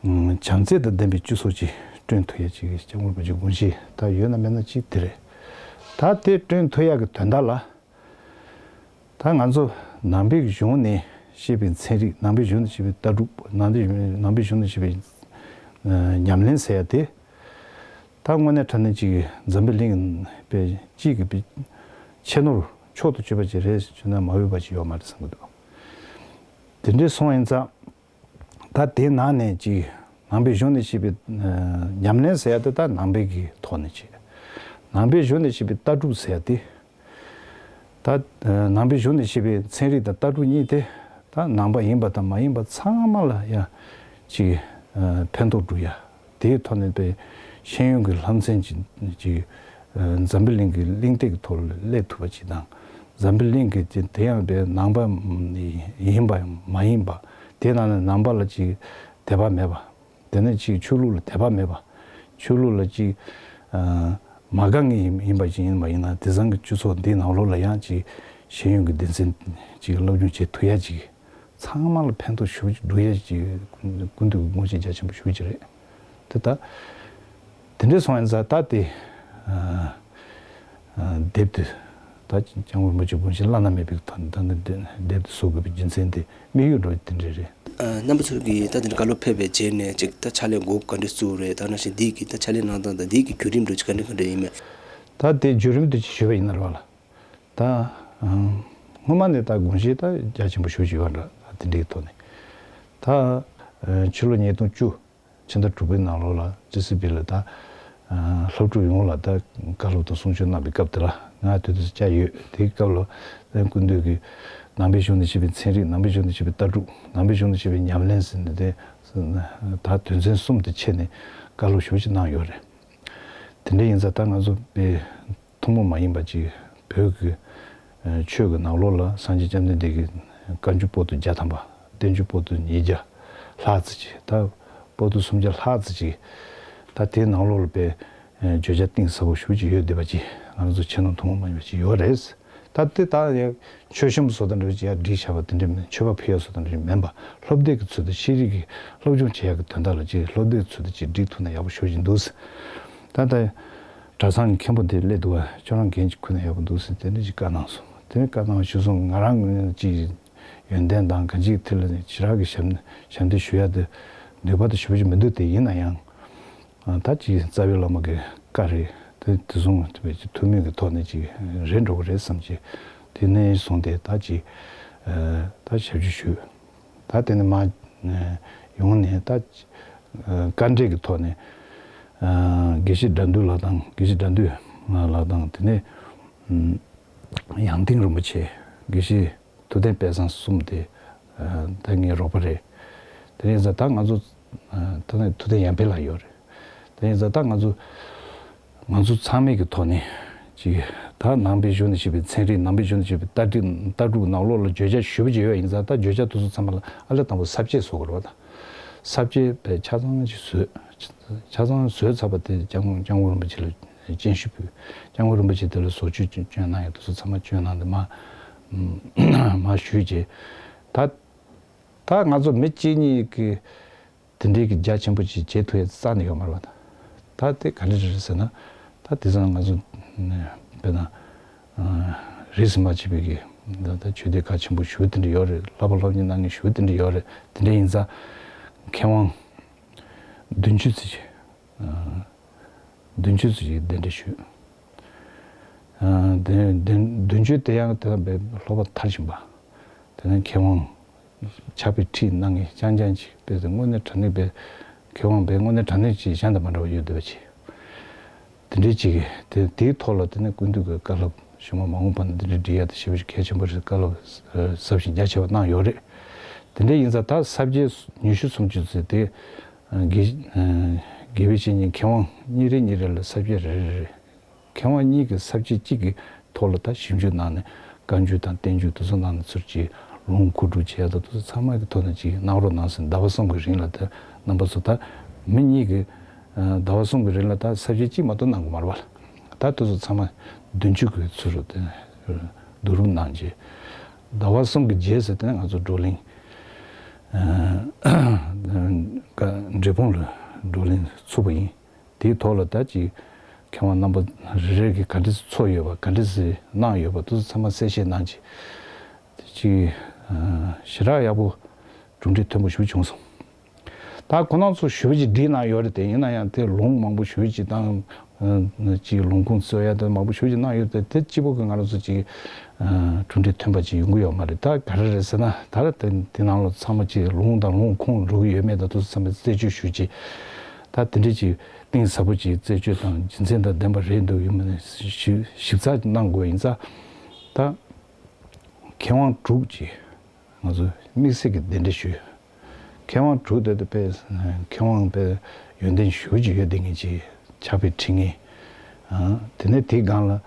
བྱམས་བརྩེ་དང་ལྡན་པའི་སྤྱི་ཚོགས་ཅིག་བསྐྲུན་ཐུབ་ཡ་ཅིག་སྐྱབས་མགོན་རིན་པོ་ཆེའི་དགོངས་གཞི་ད་ཡོད་ན་མེད་ན་ཅིག་དེ་རེད། ད་དེ་བསྐྲུན་ཐུབ་ཡ་གི་དོན་དག་ལ། ད་ང་ཚོ་ནང་པའི་གཞུང་ནས་བཤད་པའི་ཚན་རིག། ནང་པའི་གཞུང་ནས་བཤད་པའི་ལྟ་གྲུབ། ནང་པའི་ནང་པའི་གཞུང་ནས་བཤད་པའི་ཉམས་ལེན་ཟེར་ཡ་དེ། ད་དངོས་གནས་དྲང་གནས་ཅིག་འཛམ་བུ་གླིང་པའི་གཅིག་གི་པའི་ཆེ་ནོར་མཆོག་ཏུ་གྱུར་པ་ཅིག་རེད་ཟེར་ན་མ་འོས་པ་ཅིག་ཡོད་མ་རེད་བསམ་གྱི་འདུག། དེ་འདྲའི་སོང་ཡིན་ཙང་། ད་དེའི་ནང་ནས་ཅིག་ནང་པའི་གཞུང་ནས་བཤད་པའི་ཉམས་ལེན་ཟེར་ཡ་དེ་ད་ནང་པའི་གི་ཐོག་ནས་བྱས། ནང་པའི་གཞུང་ནས་བཤད་པའི་ལྟ་གྲུབ་ཟེར་ཡ་དེ། ད་ནང་པའི་གཞུང་ནས་བཤད་པའི་ཚན་རིག་དང་ལྟ་གྲུབ་གཉིས་དེ། ད་ནང་པ་ཡིན་པ་དང་མ་ཡིན་པ་ཚང་མ་ལ་ཡང་ཅིག་ཕན་ཐོགས་སྒྲུབ་ཡ། དེའི་ཐོག་ནས་པའི་ཤེས་ཡོན་གྱི་ལྷ་མཚན་ཅིག་ཅིག་འཛམ་བུ་གླིང་གི་གླེང་སྟེགས་ཀྱི་ཐོག་ལ་སླེབས་ཐུབ་པ་ཅིག་དང་། འཛམ་བུ་གླིང་གི་དེ་དེ་ཡང་པའི་ནང་པ་ཡིན་པ་ཡང་མ་ཡིན་པ། དེ་ནང་ནས་ནང་པ་ལ་ཅིག་དད་པ་མེད་པ། དེ་ནས་ཅིག་ཆོས་ལུགས་ལ་དད་པ་མེད་པ། ཆོས་ལུགས་ལ་ཅིག་མ་དགའ་ངེས་ཡིན་པ་ཅིག་ཡིན་པ་ཡིན་ན། དེང་སང་གི་སྤྱི་ཚོགས་འདིའི་ནང་ལོགས་ལ་ཡང་ཅིག་ཤེས་ཡོན་གྱི་སྡེ་ཚན་ཅིག་སློབ་སྦྱོང་བྱེད་ཐུབ་ཡ་ཅིག་ཚང་མ་ལ་ཕན་ཐོགས་ཞེ་པོ་ཅིག་འགྲོ་ཡ་ཅིག་ཀུན་འདུས་ཀྱི་དགོངས་གཞི་རྒྱ་ཆེན་པོ་ཞེ་པོ་ཅིག་རེད། དེ་ད་དེ་འདྲ་སོང་ཡིན་ཙང་ད་དེ་དེབ་དེ་ད་སྐྱབས་མགོན་རིན་པོ་ཆེའི་དགོངས་གཞི་བླ་ན་མེད་པའི་ཐོག་ནས་ད་འདི་དེབ་དེ་བཟོ་དགོས་པའི་རྒྱུ་མཚན་དེ་དམིགས་ཡུལ་འདྲ་བོ་དེ་འདྲ་རེད། རྣམ་པ་ཚོ་གིས་ད་དེ་ནས་བཀའ་སློབ་ཕེབས་པའི་རྗེས་ནས་ཅིག་ད་ཕྱག་ལས་འགོ་ག་འདྲ་བཙུགས་རེད། ད་ནང་བཞིན་འདི་གི་ད་ཕྱག་ལས་གནང་སྟངས་དང་འདི་གི་བརྒྱུད་རིམ་འདྲ་ཅིག་ག་འདྲ་ག་འདྲ་ཡིན་མིན། ད་དེ་བརྒྱུད་རིམ་དེ་ཅིག་ཞུས་པ་ཡིན་ན་རེད་བ་ལ། ད་སྔོན་མ་ནས་ད་དགོངས་གཞི་ད་རྒྱ་ཆེན་པོ་ཞེ་པོ་ཅིག་ཡོད་རེད། ད་དེ་འདྲའི་ཐོག་ནས་ད་ཕྱི་ལོ་ཉིས་སྟོང་བཅུ་ཕྱི་ཟླ་དྲུག་པའི་ནང་ལོགས་ལ་ཇི་སི་བི་ལ་ད་སློབ་ཕྲུག་ཡོངས་ལ་ད་བཀའ་སློབ་དང་གསུང་ཆོས་གནང་བའི་སྐབས་དེ་ལ་ང་དེ་དུས་སུ་བཅར་ཡོད། དེའི་སྐབས་ལ་ཀུན་འདུས་ཀྱི་ནང་པའི་གཞུང་ནས་བཤད་པའི་ཚན་རིག། ནང་པའི་གཞུང་ནས་བཤད་པའི་ལྟ་གྲུབ། ནང་པའི་གཞུང་ནས་བཤད་པའི་ཉམས་ལེན་ཟེར་ནས་དེ་ད་དོན་ཚན་གསུམ་དེ་ཕྱེ་ནས་བཀའ་སློབ་ཞེ་པོ་ཅིག་གནང་ཡོད་རེད། དེ་འདྲ་ཡིན་ཙང་ད་ང་ཚོ་དཔེ་ཐུན་མོང་མ་ཡིན་པ་ཅིག་བོད་ཀྱི་ཆོས་ཀྱི་ནང་ལོགས་ལ་སངས་རྒྱས་བཅོམ་ལྡན་འདས་ཀྱི་བཀའ་འགྱུར་པོ་ཏི་བརྒྱ་ཐམ་པ། བསྟན་འགྱུར་པོ་ཏི་ཉིས་བརྒྱ་ལྷག་ཙམ་ཅིག། ད་པོ་ཏི་སུམ་བརྒྱ་ལྷག་ཙམ་ཅིག། ད་དེའི་ནང་ལོགས་ལ་དཔེ་བརྗོད་བྱ་གཏིང་ཟབ་པོ་ཞེ་པོ་ཅིག་ཡོད་བསྡད་པ་ཅིག་ང་རང་ཚོ་ཆེ་མཐོང་ཐུན་མོང་མ་ཡིན་པ་ཅིག་ཡོད་རེད། ད་དེ་ད་ཡང་མཆོད་གཤོམ་བཟོ་དང་འདྲ་བོ་ཅིག་ཡར་སྒྲིག་བྱས་པ་དེ་འདྲ་མིན། མཆོད་པ་ཕུལ་ཡ་བཟོ་དང་འདྲ་མིན་པ། སློབ་དེབ་ཀྱི་ཚུལ་དུ་ཤེས་རིག་གི་སློབ་སྦྱོང་བྱེད་ཡ་གི་དོན་དག་ལ་ཅིག་སློབ་དེབ་ཀྱི་ཚུལ་དུ་ཅིག་སྒྲིག་ཐུབ་ན་ཡག་པོ་ཞེ་པོ་ཅིག་འདུག། ད་ལྟ་གྲྭ་ཚང་གི་མཁན་པོ་དེ་སླེབས་འདུག་བ། ཁྱོད་རང་འགན་ཅིག་ཁུར་ན་ཡག་པོ་འདུག་ཟེར་དེ་འདྲ་ཅིག་བཀའ་གནང་སོང་། དེ་ནས་བཀའ་གནང་བ་གཞིར་བཟུང་ང་རང་ངོས་ནས་ཅིག་ཡོན་ཏན་དང་གང་ཅིའི་ཐད་ལ་ནས་ཞེ་དྲག་གི་ཞབས་ཞབས་འདེགས་ཞུ་ཡ་དེ་ནུས་པ་དེ་ཞེ་པོ་ཅིག་མི་འདུག། དེ་ཡིན་ན་ཡང་ད་ཅིག་རྩ་བའི་བླ་མ་གི་བཀའ་རེད། དེ་དེ་བཟུང་དེ་ཐུགས་སྨོན་གྱི་ཐོག་ནས་ཅིག་རེད་འགྲོ་གི་རེད་བསམ་ཅིག། དེ་ནས་བཟུང་སྟེ་ད་ཅིག་ད་ཞབས་ཕྱི་ཞུས། ད་དེ་ནས་མ་ཡོང་ནས་ད་བཀའ་འབྲེལ་གྱི་ཐོག་ནས་དགེ་བཤེས་དགྲ་འདུལ་ལགས་དང་། དགེ་བཤེས་དགྲ་འདུལ་ལགས་དང་། དེ་ནས་ཡང་སྟེང་རིན་པོ་ཆེ། དགེ་བཤེས་ཐུབ་བསྟན་དཔལ་བཟང་གསུམ་དེ་ ད་ངའི་རོགས་པ་རེད། དེ་ཡིན་ཙང་ད་ང་ཚོ་ད་ནི་ཐུབ་བསྟན་ཡར་འཕེལ་ལགས་ཡོད་རེད། དེ་ཡིན་ཙང་ད་ང་ཚོ་ང་ཚོ་ཚང་མའི་གི་ཐོག་ནས་ཅིག་ད་ནང་པའི་གཞུང་ནས་བཤད་པའི་ཚན་རིག་ནང་པའི་གཞུང་ནས་བཤད་པའི་ལྟ་གྲུབ་ལྟ་གྲུབ་ནང་ལོགས་ལ་བརྗོད་བྱ་ཞུ་བ་ཅིག་ཡོད་ཡིན་ཙང་ད་བརྗོད་བྱ་དེ་ཚོ་ཚང་མ་ལ་ཨ་ལས་དང་པོ་ས་བཅད་བཟོ་དགོས་རེད་བ། ད་ས་བཅད་དཔེ་ཆ་ཚང་ཅིག་བཟོས། ཆ་ཚང་བཟོས་ཚར་བ་དེ་སྐྱབས་མགོན་སྐྱབས་མགོན་རིན་པོ་ཆེ་ལ་སྤྱན་ཞུ་ཕུལ། སྐྱབས་མགོན་རིན་པོ་ཆེ་དེ་ལ་བཟོ་བཅོས་སྐྱོན་གནང་ཡ་དེ་ཚོ་ཚང་མ་སྐྱོན་གནང་སྟེ་མ་མ་ཞུས་རྗེས་ད་ད་ང་ཚོ་མི་གཅིག་གཉིས་ཀྱིས་དེ་འདྲའི་གི་རྒྱ་ཆེན་པོ་ཅིག་བྱེད་ཐུབ་ཡ་རྩ་ནས་ཡོད་མ་རེད་བ། ད་དེ་ག་འདྲ་རེད་ཟེར་ན་ད་དེང་སང་ང་ཚོ་དཔེར་ན་རིས་སུ་མ་ཆད་པའི་གི་ད་ཆོས་སྡེ་ཁག་ཆེན་པོ་ཞེ་པོ་དེ་འདྲ་ཡོད་རེད། བསླབ་པ་སློབ་གཉེར་གནང་མཁན་ཞེ་པོ་དེ་འདྲ་ཡོད་རེད། དེ་འདྲ་ཡིན་ཙང་མཁས་དབང་བདུན་ཅུ་ཙམ་ཅིག་བདུན་ཅུ་ཙམ་ཞིག་གདན་འདྲེན་ཞུས། ཨ་དེ་བདུན་བདུན་ཅུ་དེ་ཡང་དེ་ལ་སློབ་པ་མཐར་ཕྱིན་པ། དེ་ནས་མཁས་དབང་ཕྱག་དཔེ་ཁྲིད་གནང་མཁན་རྐྱང་རྐྱང་ཅིག་དཔེ་དེ་དངོས་གནས་དྲང་གནས་པའི་མཁས་དབང་པའི་དངོས་གནས་དྲང་གནས་ཅིག་གཞན་དང་མ་འདྲ་བ་ཡོད་བསྡད་པ་ཅིག་དེ་འདྲའི་ཅིག་དེ་དེའི་ཐོག་ལ་དེ་ནས་ཀུན་བཏུས་ཀྱི་བཀའ་སློབ་གཞུང་མ་མ་འོངས་པ་ན་འདི་འདྲའི་སྒྲིག་ཡ་དེ་ཞེ་པོ་ཅིག་གལ་ཆེན་པོ་རེད། བཀའ་སློབ་ཟབ་ཞིང་རྒྱ་ཆེ་བ་གནང་ཡོད་རེད། དེ་འདྲ་ཡིན་ཙང་ད་ས་བཅད་ཉི་ཤུ་སུམ་ཅུ་ཙམ་དེ། དགེ་དགེ་བའི་བཤེས་གཉེན་མཁས་དབང་གཉིས་རེ་གཉིས་རེ་ལ་ས་བཅད་རེ་རེ་རེ། མཁས་དབང་གཉིས་ཀྱི་ས་བཅད་གཅིག་གི་ཐོག་ལ་ད་ཞིབ་འཇུག་གནང་ནས་བཀའ་འགྱུར་དང་བསྟན་འགྱུར་དེ་ཚོ་གནང་ནས་ཚུར་གྱིས་ལུང་མཁོ་སྒྲུབ་བྱས་ཡ་ད་དེ་ཚོ་ཚང་མ་གི་ཐོག་ནས་ཅིག་གནང་རོགས་གནང་ཟེར་ཟླ་བ་གསུམ་གྱི་རིང་ལ་ད་རྣམ་པ་ཚོ་ད་མི་གཉིས་ཀྱི་ཟླ་བ་གསུམ་གྱི་རིང་ལ་ད་ས་བཅད་གཅིག་མ་གཏོགས་གནང་དགོས་མ་རེད་བ། ད་དེ་ཚོ་ཚང་མ་བདུན་ཅུ་གི་ཚུར་དེ་བསྡུ་རུབ་གནང་རྗེས་ཟླ་བ་གསུམ་གྱི་རྗེས་སུ་དེ་ནས་ང་ཚོ་བགྲོ་གླེང་འབྲས་སྤུངས་ལ་བགྲོ་གླེང་ཚུགས་པ་ཡིན། དེའི་ཐོག་ལ་ད་ཅིག་མཁས་དབང་རྣམ་པ་རེ་རེ་གིས་ག་འདྲས་ཚོར་ཡོད་པ་ག་འདྲས་གནང་ཡོད་པ་དེ་ཚོ་ཚང་མ་གསལ་བཤད་གནང་རྗེས་དེ་ཅིག་ཞེ་དྲག་ཡག་པོ་གྲུབ་འབྲས་ཐོན་པོ་ཞེ་པོ་བྱུང་སོང་། ད་ཁོ་རང་ཚོ་ཞེ་པོ་ཅིག་བསྒྲིགས་གནང་ཡོད་རེད་དེ། ཡིན་ན་ཡང་དེ་ལུང་མང་པོ་ཞེ་པོ་ཅིག་དང་། ཅིག་ལུང་ཁུངས་བཙལ་ཡ་དེ་མང་པོ་ཞེ་པོ་ཅིག་གནང་ཡོད་རེད་དེ། དེ་གཅིག་པོ་གི་ང་རང་ཚོ་ཅིག་གྲུབ་འབྲས་ཐོན་པ་ཅིག་ཡོང་གི་ཡོད་མ་རེད། ད་ག་རེ་རེད་ཟེར་ན་ད་ར་དེ་དེ་ནང་ལ་ཚང་མ་ཅིག་ལུང་དང་ལུང་ཁུངས་འགྲོ་གི་ཡོད་མེད་དང་དེ་ཚོ་ཚང་མ་རྩད་གཅོད་ཞུས་རྗེས་ད་དེ་འདྲས་ཅིག་གཏིང་ཟབ་པོ་ཅིག་རྩད་གཅོད་དང་རྒྱུ་མཚན་དང་ལྡན་པ་རེད་འདུག་ཡིན་མིན་ཞིབ་ཞིབ་ཚགས་གནང་དགོས་ཡིན་ཙང་ད་མཁས་དབང་དྲུག་ཅིག་ང་ཚོ་དམིགས་བསལ་གྱི་གདན་འདྲེན་ཞུས། མཁས་དབང་དྲུག་དེ་དེ་དཔེ་མཁས་དབང་དཔེ་ཡོན་ཏན་ཞེ་པོ་ཅིག་ཡོད་བསྡད་མཁན་ཅིག་ཕྱག་དཔེ་ཁྲིད་མཁན། དེ་ནས་དེའི་སྒང་ལ་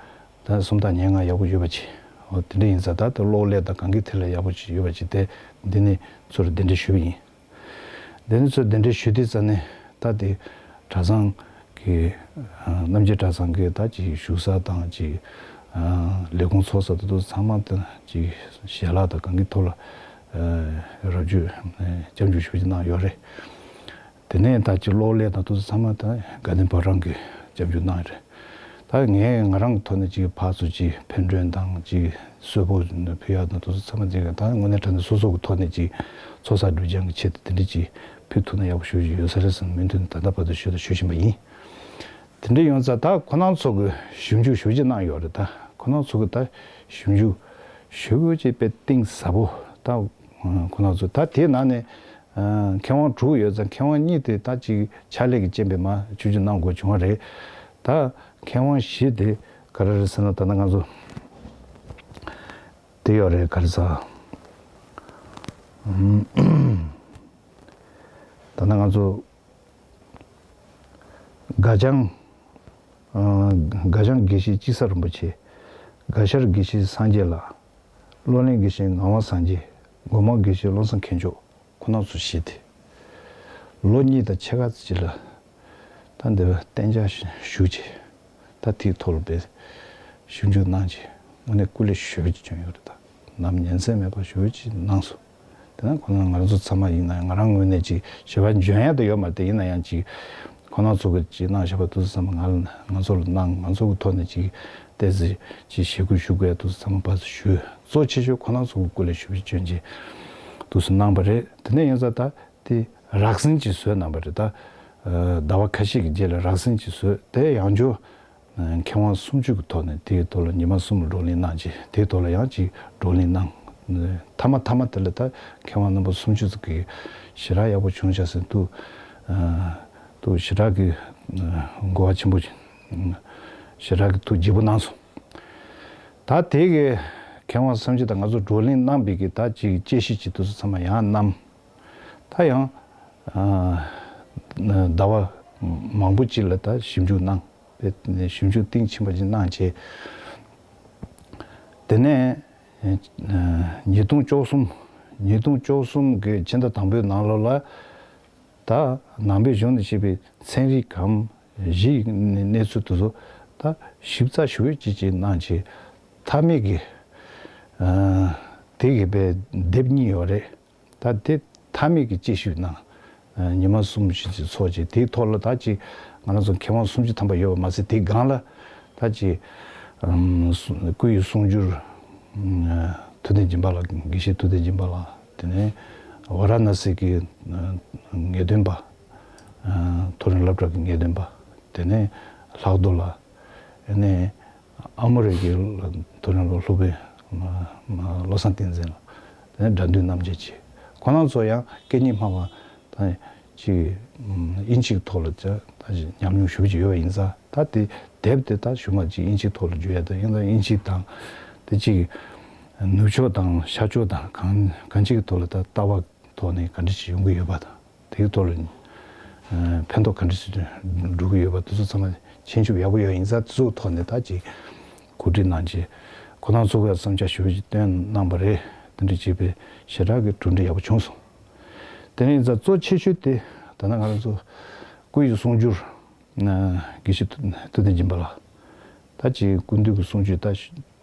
ད་སུམ་རྟགས་སྙན་ངག་ཡག་པོ་ཡོད་པ་ཅིག་འོ་དེ་འདྲ་ཡིན་ཙང་ད་དེ་གློག་ཀླད་དང་གང་གི་ཐད་ལ་ཡག་པོ་ཅིག་ཡོད་པ་ཅིག་དེ་འདི་ནས་ཚུར་གདན་འདྲེན་ཞུས་པ་ཡིན། འདི་ནས་ཚུར་གདན་འདྲེན་ཞུས་དུས་ཙ་ནས་ད་དེ་གྲྭ་ཚང་གི་རྣམ་རྒྱལ་གྲྭ་ཚང་གི་ད་ཅིག་བཞུགས་ས་དང་ཅིག་ལས་ཁུངས་ཚོགས་ས་དེ་ཚོ་ཚང་མ་དེ་ཅིག་ཞལ་ལག་དང་གང་གི་ཐོག་ལ་རོབ་བྱེད་སྐྱབས་འཇུག་ཞུ་རྒྱུ་གནང་ཡོད་རེད། དེ་ནས་ད་ཅིག་གློག་ཀླད་དང་དེ་ཚོ་ཚང་མ་ད་དགའ་ལྡན་ཕོ་བྲང་གི་སྐྱབས་འཇུག་གནང་ཡོད་རེད། ད་ངས་ང་རང་གི་ཐོག་ནས་ཅིག་ཕར་ཚུར་ཅིག་ཕན་གྲོན་དང་ཅིག་གསོལ་ཕོགས་ཕུལ་ཡག་དང་དེ་ཚོ་ཚང་མ་ཅིག་ད་དངོས་གནས་དྲང་གནས་སོ་སོ་གི་ཐོག་ནས་ཅིག་ཚོགས་བསགས་སྒྲིབ་སྦྱང་གི་ཆེད་དུ་དེ་འདྲ་ཅིག་ཕུལ་ཐུབ་ན་ཡག་པོ་ཞེ་པོ་ཅིག་ཡོད་ས་རེད་བསམ་མོས་མཐུན་ད་ལྟ་བར་དུ་ཞུ་དང་ཞུ་བཞིན་པ་ཡིན། དེ་འདྲ་ཡོང་ཙང་ད་ཁོ་རང་ཚོ་གི་ཞིབ་འཇུག་ཞེ་པོ་ཅིག་གནང་ཡོད་རེད། ད་ཁོ་རང་ཚོ་གི་ད་ཞིབ་འཇུག་ཞེ་པོ་ཅིག་དཔེ་གཏིང་ཟབ་པོ་ད་ཁོ་རང་ཚོ་ད་དེའི་ནང་ནས་མཁས་དབང་དྲུག་ཡོད་ཙང་མཁས་དབང་གཉིས་དེ་ད་ཅིག་ཕྱག་ལས་ཀྱི་རྐྱེན་པས་མར་ཆུང་ཆུང་གནང་དགོས་བྱུང་བ་རེད། ད་མཁས་དབང་བཞི་དེ་ག་རེ་རེད་ཟེར་ན་ད་ལྟ་ང་ཚོ་དེ་ཡོད་རེད། ག་རེ་ཟེར། ད་ལྟ་ང་ཚོ་སྒ་བྱང་། ཨ། སྒ་བྱང་དགེ་བཤེས་དཔྱིད་གསར་རིན་པོ་ཆེ། སྒ་ཤར་དགེ་བཤེས་སངས་རྒྱས་ལགས། གློ་ལེན་དགེ་བཤེས་ངག་དབང་སངས་རྒྱས། སྒོ་མང་དགེ་བཤེས་བློ་བཟང་མཁས་མཆོག་ཁོ་རྣམ་ཚོ་བཞི་སྟེ། ལོ་གཉིས་དང་ཕྱེད་ཀ་ཙམ་ཅིག་ལ་ད་འདི་བ་གཏན་འཇགས་ཞུ་བྱས། ད་དེའི་ཐོག་ལ་དཔེ་ཞིབ་འཇུག་གནང་རྗེས་དངོས་གནས་སྐུ་ལས་ཞེ་པོ་ཅིག་བྱུང་ཡོད་རེད། ད་ནམ་ཉིན་མཚན་མེད་པར་ཞེ་པོ་ཅིག་གནང་སོང་། དེ་ན་ཁོ་ན་ང་རང་ཚོ་ཚང་མ་ཡིན་ན་ང་རང་ངོས་ནས་ཅིག་ཞེ་པོ་འཇོན་ཡ་ད་ཡོད་མ་རེད། དེ་ཡིན་ན་ཡང་ཅིག་ཁོ་ན་ཚོ་གི་ཅིག་གནང་བཞག་པ་དེ་ཚོ་ཚང་མ་ང་ལ་ང་ཚོ་ལ་གནང་། ང་ཚོ་གི་ཐོག་ནས་ཅིག་ཏོག་ཙམ་ཅིག་ཞེ་དགུ་ཞུ་དགོས་ཡ་དེ་ཚོ་ཚང་མ་ཕར་ཚུར་ཞུས། གཙོ་ཆེ་ཤོས་ཁོ་ན་ཚོ་གི་སྐུ་ལས་ཞེ་པོ་ཅིག་བྱུང་རྗེས་དེ་ཚོ་གནང་པ་རེད། དེ་ནས་ཡིན་ཙང་ད། དེ་རགས་ཟིན་ཅིག་བཟོས་གནང་པ་རེད། ད་ཟླ་བ་ཁ་ཤས་ཀྱི་རྗེས་ལ་རགས་ཟིན་ཅིག་བཟོས། དེ་ཡང་བསྐྱར་མཁས་དབང་སུམ་ཅུ་གི་ཐོག་ནས་དེའི་ཐོག་ལ་ཉི་མ་གསུམ་ལ་བགྲོ་གླེང་གནང་རྗེས་དེའི་ཐོག་ལ་ཡང་ཅིག་བགྲོ་གླེང་གནང་། མཐའ་མ་མཐའ་མ་དེ་ལ་ད་མཁས་དབང་རྣམ་པ་སུམ་ཅུ་ཙམ་གྱིས་ཞེ་དྲག་ཡག་པོ་བྱུང་ཤག་ཟེར་འདུག་འདུག་ཞེ་དྲག་གི་གོ་བ་ཆེན་པོ་ཞེ་དྲག་གི་ཐུགས་དགྱེས་པོ་གནང་སོང་། ད་དེ་གི་ མཁས་དབང་བསམ་གྱིས་དང་ང་ཚོ་བགྲོ་གླེང་གནང་པའི་གི་ད་ཅིག་དཔྱད་གཞི་ཅིག་དེ་ཚོ་ཚང་མ་ཡང་བསྣམས། ད་ཡང་ཨ་ཟླ་བ་མང་པོ་ཅིག་ལ་ད་ཞིབ་འཇུག་གནང་། དཔེ་ཞིབ་འཇུག་གཏིང་ཕྱིན་པ་ཅིག་གནང་བྱས། དེ་ནས་ཨ་ཉིས་སྟོང་བཅུ་གསུམ། ཉིས་སྟོང་བཅུ་གསུམ་གི་ཕྱི་ཟླ་དང་པོའི་ནང་ལོགས་ལ། ད་ནང་པའི་གཞུང་ནས་བཤད་པའི་ཚན་རིག་གམ་གཞི་ཡི་གནས་ཚུལ་དེ་ཚོ་ད་ཞིབ་ཚགས་ཞུ་ཡས་ཅིག་ཅིག་གནང་བྱས། མཐའ་མའི་གི་ཨ་དེ་གི་པའི་དེབ་གཉིས་ཡོད་རེད། ད་དེ་མཐའ་མའི་གི་དཔྱད་ཞིབ་གནང་། ཨ་ཉི་མ་གསུམ་བཞི་ཅིག་ཚོགས་བྱས། དེའི་ཐོག་ལ་ད་ཅིག་ང་རང་ཚོ་མཁས་དབང་སུམ་ཅུ་ཐམ་པ་ཡོད་པ་མ་ཟད། དེའི་སྒང་ལ་ད་ཅིག་ཨམ་སྐུ་ཡི་གསུང་སྒྱུར་ཨ་ཐུབ་བསྟན་སྦྱིན་པ་ལགས། དགེ་བཤེས་ཐུབ་བསྟན་སྦྱིན་པ་ལགས། དེ་ནས་ཝཱ་ར་ཎ་སི་གི་ཨ་ངེས་སྟོན་པ། ཨ་མཐོ་རིམ་སློབ་གྲྭ་གི་ངེས་སྟོན་པ། དེ་ནས་ལྷག་རྡོར་ལགས། དེ་ནས་ཨ་མོ་རི་གི་མཐོ་རིམ་སློབ་དཔོན་བློ་བཟང་བསྟན་འཛིན་ལགས། དེ་ནས་དགྲ་འདུལ་རྣམ་རྒྱལ་གྱིས། ཁོང་རྣམ་ཚོ་ཡང་སྐད་གཉིས་སྨྲ་བ་དང་ཅིག་དབྱིན་ཇིའི་ཐོག་ལ་ད་ཉམས་མྱོང་ཞེ་པོ་ཅིག་ཡོད་པ་ཡིན་ཙང་། ད་དེ་དེབ་དེ་ད་ཞུ་མ་ཅིག་དབྱིན་ཇིའི་ཐོག་ལ་བསྒྱུར་ཡ་ད་ཡིན་ད། དབྱིན་ཇི་དང་དེ་ཅིག་ནུབ་ཕྱོགས་དང་ཤར་ཕྱོགས་དང་གང་གང་ཅིའི་ཐོག་ལ་ད་ལྟ་བ་ཐོག་ནས་ག་འདྲ་ཅིག་ཡོང་གི་ཡོད་པ་དང་། དེའི་ཐོག་ལ་ཨ་ཕན་ཐོགས་ག་འདྲ་ཞིག་འགྲོ་གི་ཡོད་པ་དེ་ཚོ་ཚང་མ་མཁྱེན་ཆུབ་ཡག་པོ་ཡོད་ཡིན་ཙང་། དེ་ཚོའི་ཐོག་ནས་ད་ཅིག་གོ་སྒྲིག་གནང་བྱས། ཁོང་རྣམ་ཚོ་གིས་བསམ་འཆར་ཞུ་བ་ཞིག་བཏོན་གནང་པ་རེད། དེ་འདྲ་བྱས་པའི་ཞེ་དྲག་གི་གྲུབ་འབྲས་ཡག་པོ་བྱུང་སོང་། དེ་ནས་ཡིན་ཙང་གཙོ་ཆེ་ཤོས་དེ་ད་ནང་ང་རང་ཚོ་སྐུ་ཡི་གསུང་སྒྱུར་ཨ་དགེ་བཤེས་ཐུབ་བསྟན་སྦྱིན་པ་ལགས། ད་ཅིག་སྐུ་མདུན་གྱི་གསུང་ཆོས་ད་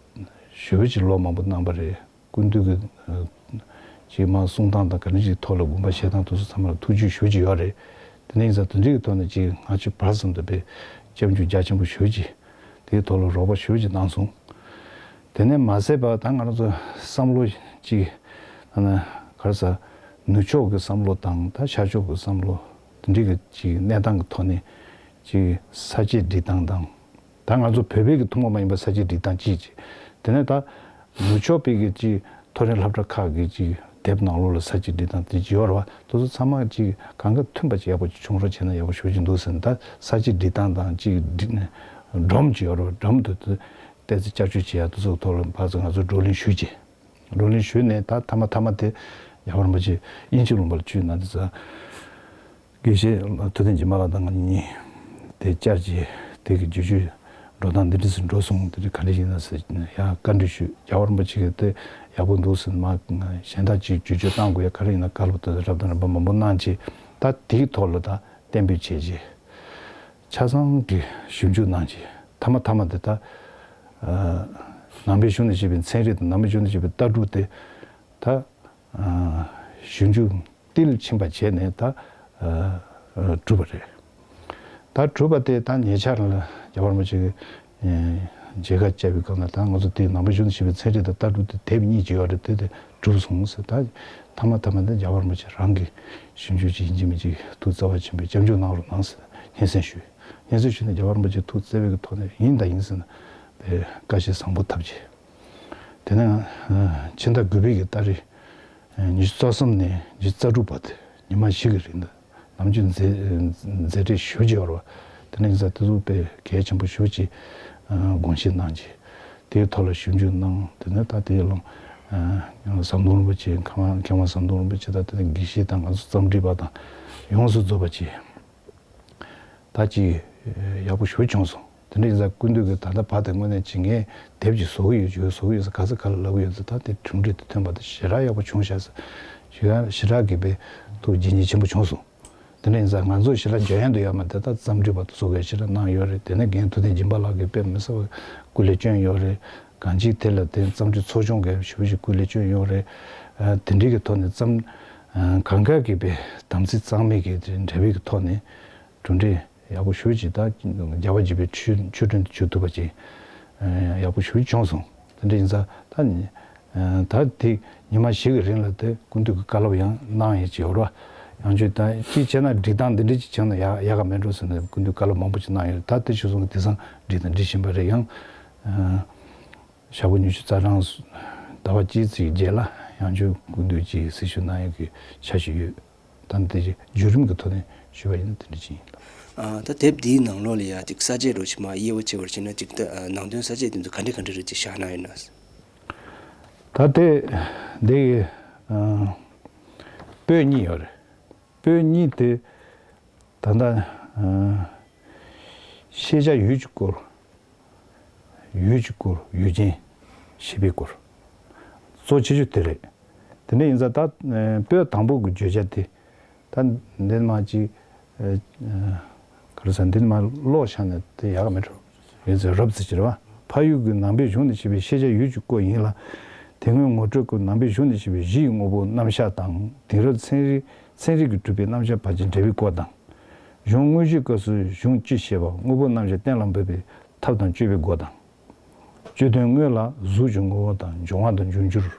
ཞེ་པོ་ཅིག་ལོ་མང་པོ་གནང་པ་རེད། སྐུ་མདུན་གྱི་ཨ་ཅིག་མར་གསུང་སྟངས་དང་ག་འདྲ་ཞིག་ཐོག་ལ་དགོངས་པ་བཞེས་སྟངས་དེ་ཚོ་ཚང་མ་ལ་ཐུགས་རྒྱུས་ཞེ་པོ་ཅིག་ཡོད་རེད། དེ་ནས་ཡིན་ཙང་དེ་འདྲའི་གི་ཐོག་ནས་ཅིག་ང་ཚོས་བར་གསུམ་དུ་དཔེ་སྐྱབས་འཇུག་རྒྱ་ཆེན་པོ་ཞེ་པོ་ཅིག་དེའི་ཐོག་ལ་རོགས་པ་ཞེ་པོ་ཅིག་གནང་སོང་། དེ་ནས་མ་ཟད་པ་ད་ང་རང་ཚོ་བསམ་བློ་ཅིག་ཨ་ནི་ག་རེ་ཟེར། ནུབ་ཕྱོགས་ཀྱི་བསམ་བློ་དང་ད་ཤར་ཕྱོགས་ཀྱི་བསམ་བློ་དེ་འདྲའི་གི་ཅིག་གནས་སྟངས་ཀྱི་ཐོག་ནས་ཅིག་ས་བཅད་སྒྲིག་སྟངས་དང་། ད་ང་ཚོ་བོད་པའི་གི་ཐུན་མོང་མ་ཡིན་པ་ས་བཅད་སྒྲིག་སྟངས་གཅིག་བྱས། དེ་ནས་ད་ནུབ་ཕྱོགས་པའི་གི་ཅིག་མཐོ་རིམ་སློབ་གྲྭ་ཁག་གི་ཅིག་དེབ་ནང་ལོགས་ལ་ས་བཅད་སྒྲིག་སྟངས་དེ་ཅིག་ཡོད་རེད་པ། དེ་ཚོ་ཚང་མ་ཅིག་གང་ག་མཐུན་པ་ཅིག་ཡག་པོ་ཅིག་བྱུང་རོགས་བྱས་ན་ཡག་པོ་ཞེ་པོ་ཅིག་འདུག་ཟེར་ནས། ད་ས་བཅད་སྒྲིག་སྟངས་དང་ཅིག་སྒྲིག་སྒྲོམ་ཅིག་ཡོད་རེད་པ། སྒྲོམ་དེ་ཚོ་ཏོག་ཙམ་བསྐྱར་བཅོས་བྱེད་ཡ་དེ་ཚོའི་ཐོག་ལ་ཕར་ཚུར་ང་ཚོ་བགྲོ་གླེང་ཞུས་བྱས། བགྲོ་གླེང་ཞུས་ནས་ད་མཐའ་མ་མཐའ་མ་དེ་རྒྱལ་བ་རིན་པོ་ཆེ་དབྱིན་ཇི་ལུང་པ་ལ་བསྐྱོད་གནང་དུས་ཙང་། དགེ་བཤེས་ཐུབ་བསྟན་སྦྱིན་པ་ལགས་དང་ང་གཉིས་དེ་བཅར་གྱིས། དེ་གི་བསྒྱུར་བཅོས་འགྲོ་སྟངས་འདི་འདྲ་ཞིག་འགྲོ་སོང་། དེ་འདྲ་ག་འདྲ་ཡིན་ན་ཟེར་ཡང་བཀའ་འདྲི་ཞུས། རྒྱལ་བ་རིན་པོ་ཆེ་གིས་དེ་ཡག་པོ་འདུག་ཟེར། མ་གཞན་དག་ཅིག་བསྒྱུར་བཅོས་གཏང་དགོས་ཡ་ག་རེ་ཡིན་ན་བཀའ་སློབ་དང་རབ་དང་རིམ་པ་མང་པོ་གནང་བྱས། ད་དེའི་ཐོག་ལ་ད་གཏན་འབེབས་བྱས་རྗེས། ཆ་ཚང་གི་ཞིབ་འཇུག་གནང་རྗེས། མཐའ་མ་མཐའ་མ་དེ་ད་ཨ་ནང་པའི་གཞུང་ནས་བཤད་པའི་ཚན་རིག་དང་ནང་པའི་གཞུང་ནས་བཤད་པའི་ལྟ་གྲུབ་དེ་ད་ཨ་ཞིབ་འཇུག་མཐིལ་ཕྱིན་པ་བྱས་ནས་ད་ཨ་གྲུབ་པ་རེད། ད་གྲུབ་པ་དེ་ད་ཉེ་ཆར་ལ་རྒྱལ་བ་རིན་པོ་ཆེ་གིས་མཇལ་ཁ་བཅར་བའི་སྐབས་ལ། ད་ང་ཚོ་དེ་ནང་པའི་གཞུང་ནས་བཤད་པའི་ཚན་རིག་དང་ལྟ་གྲུབ་དེ་དེབ་གཉིས་ཅིག་ཡོད་རེད། དེ་དེ་གྲུབ་སོང་ཟེར། ད་མཐའ་མ་མཐའ་མ་དེ་རྒྱལ་བ་རིན་པོ་ཆེ་རང་གིས་ཞིབ་འཇུག་ཅིག་ཡིན་གཅིག་མིན་གཅིག་ཐུགས་བརྩེ་བ་ཆེན་པོས་སྐྱབས་འཇུག་གནང་རོགས་གནང་ཟེར་སྙན་སེང་ཞུས། སྙན་སེང་ཞུས་ནས་རྒྱལ་བ་རིན་པོ་ཆེ་ཐུགས་བརྩེ་བའི་ཐོག་ནས་ཡིན་དང་ཡིན་ཟེར་ནས་དཔེ་བཀའ་བཞེས་བཟང་པོ་ཐོབ་རྗེས། དེ་ནས་ཕྱི་ཟླ་དགུ་པའི་གི་ཏ་རིག་ཉི་ཤུ་རྩ་གསུམ་ནས་ཉི་ཤུ་རྩ་དྲུག་བར་དུ་ཉི་མ་བཞི་གི་རིང་དུ་ནམ་རྒྱུན་མཛད་མཛད་རེས་ཞུ་རྒྱུ་ཡོད་རེད་པ། དེ་ནས་ཡིན་ཙང་དེ་ཚོ་དཔེ་གལ་ཆེན་པོ་ཞེ་པོ་ཅིག་དགོངས་བཞེས་གནང་རྗེས། དེའི་ཐོག་ལ་ཞིབ་འཇུག་གནང་། དེ་ནས་ད་དེའི་ལུང་ཟམ་གདོང་རིན་པོ་ཆེ། མཁས་དབང་མཁས་དབང་ཟམ་གདོང་རིན་པོ་ཆེ་དང་། དེ་ནས་དགེ་བཤེས་དང་ང་ཚོ་རྩོམ་སྒྲིག་པ་དང་ཡོངས་སུ་རྫོགས་པ་བྱས། ད་ཅིག་ཡག་པོ་ཞེ་པོ་བྱུང་སོང་། དེ་འདྲ་ཡིན་ཙང་སྐུ་མདུན་གྱིས་ད་ལྟ་བར་དུ་དངོས་གནས་ཅིག་ངས་དེབ་ཅིག་བཟོ་གི་ཡོད། ཅིག་བཟོ་གི་ཡོད་ཟེར་ག་ཚོད་ག་ལ་ལབ་གི་ཡོད་ཟེར། ད་དེ་གྲུབ་འབྲས་དེ་ཐོན་པ་དེ་ཞེ་དྲག་ཡག་པོ་བྱུང་ཤག་ཟེར། ཞེ་དྲག་ཞེ་དྲག་གི་དཔེ་ཐུགས་དགྱེས་མཉེས་ཆེན་པོ་བྱུང་སོང་། དེ་འདྲ་ཡིན་ཙང་ང་ཚོ་ཞེ་དྲག་འཇོན་ཡ་འདུག་ཡ་མ་རེད། ད་རྩོམ་སྒྲིག་པ་དེ་ཚོ་གིས་ཞེ་དྲག་གནང་ཡོད་རེད། དེ་ནས་རྒན་ཐུབ་བསྟན་སྦྱིན་པ་ལགས་ཀྱིས་དཔེ་མི་སྲིད་པ་སྐུ་ལས་བསྐྱོན་ཡོད་རེད། གང་ཅིའི་ཐད་ལ་དེ་རྩོམ་སྒྲིག་ཚོགས་ཆུང་གིས་ཞེ་པོ་ཅིག་སྐུ་ལས་བསྐྱོན་ཡོད་རེད། ཨ་དེ་འདྲའི་གི་ཐོག་ནས་རྩོམ་ཨ་གང་ག་གི་དཔེ་དམ་ཚིག་གཙང་མའི་གི་འབྲེལ་བའི་གི་ཐོག་ནས་གྲུབ་འབྲས་ཡག་པོ་ཞེ་པོ་ཅིག་ད་རྒྱལ་བ་དགྱེས་པའི་ཆོས་ཆོས་སྒྲོན་དུ་གྱུར་ཐུབ་པ་ཅིག་ཨ་ཡག་པོ་ཞེ་པོ་བྱུང་སོང་། དེ་འདྲ་ཡིན་ཙང་ད་ནི་ཨ་ད་དེ་ཉི་མ་བཞི་གི་རིང་ལ་དེ་སྐུ་མདུན་གྱིས་བཀའ་སློབ་ཡང་གནང་ཡས་ཅིག་ཡོད་རེད་པ། ཡང་ཆོས་ད་ཅིག་བྱས་ན་སྒྲིག་སྟངས་འདི་འདྲ་ཅིག་བྱས་ན་ཡག་ཡག་ག་མེད་འགྲོ་ཟེར་ནས་སྐུ་མདུན་བཀའ་སློབ་མང་པོ་ཅིག་གནང་ཡོད་རེད། ད་དེ་ཆོས་གསུང་གི་དེང་སང་སྒྲིག་དང་སྒྲིག་བཞིན་པ་རེད། ཡང་ཨ་ཞག་པོ་ཉི་ཤུ་རྩ་གྲངས་ཟླ་བ་གཅིག་ཙམ་རྗེས་ལ་ཡང་ཆོས་སྐུ་མདུན་གྱིས་གསེར་ཞུ་གནང་ཡས་ཀྱི་འཆར་གཞི་ཡོད། ད་འདི་བརྒྱུད་རིམ་གྱི་ཐོག་ནས་ཞུས་པ་ཡིན་ན་དེ་འདྲ་ཅིག་ཡིན་ལགས། ཨ་ད་དེབ་འདིའི་ནང་ལོགས་ལ་ཡ་ཅིག་ས་བཅད་རོ་ཆི་མ་དབྱེ་བ་ཕྱེ་བར་བྱས་ན་ཅིག་ད་ཨ་ནང་དོན་ས་བཅད་དེ་ཚོ་ག་འདྲ་ག་འདྲ་རེ་ཅིག་བཞག་གནང་ཡོད་ན། ད་དེ་འདི་ཨ་པོད་གཉིས་ཡོད་རེད། པོད་གཉིས་དེ་ད་ལྟ་ཨ་ཤེས་བྱ་ཡུལ་གྱི་སྐོར། ཡུལ་གྱི་སྐོར། ཡུལ་ཅན་ཤེས་པའི་སྐོར། གཙོ་ཆེ་ཤོས་དེ་རེད། དེ་འདྲ་ཡིན་ཙང་ད་ཨ་པོད་དང་པོ་གི་བརྗོད་བྱ་དེ། ད་འདི་མ་ཅིག་ཨ་ཨ་ག་རེ་ཟེར། འདི་མ་ཀློག་བཞག་ན་དེ་ཡག་ག་མེད་འགྲོ། ཡིན་ཙང་རབ་ཙམ་ཅིག་རེད་བ། ཕ་ཡུལ་གྱི་ནང་པའི་གཞུང་ནས་བཤད་པའི་ཤེས་བྱ་ཡུལ་གྱི་སྐོར་ཡིན་ལ། དེ་སྔོན་ངོ་སྤྲོད་སྐབས་ནང་པའི་གཞུང་ནས་བཤད་པའི་གཞི་ཡི་དངོས་པོ་རྣམ་གཞག་དང་། དེང་རབས་ཚན་རིག་ཚན་རིག་གིས་གྲུབ་པའི་རྣམ་གཞག་བར་གྱི་འབྲེལ་བའི་སྐོར་དང་། གཞུང་དངོས་གཞིའི་སྐབས་སུ་གཞུང་སྤྱི་བཤད་པ། དངོས་པོ་རྣམ་གཞག་གཏན་ལ་འབེབས་པའི་ཐབས་དང་སྤྱོད་པའི་སྒོ་དང་། སྤྱོད་དོན་དངོས་ལ་གཟུགས་ཀྱི་ངོ་བོ་དང་། འབྱུང་བ་དང་འབྱུང་འགྱུར།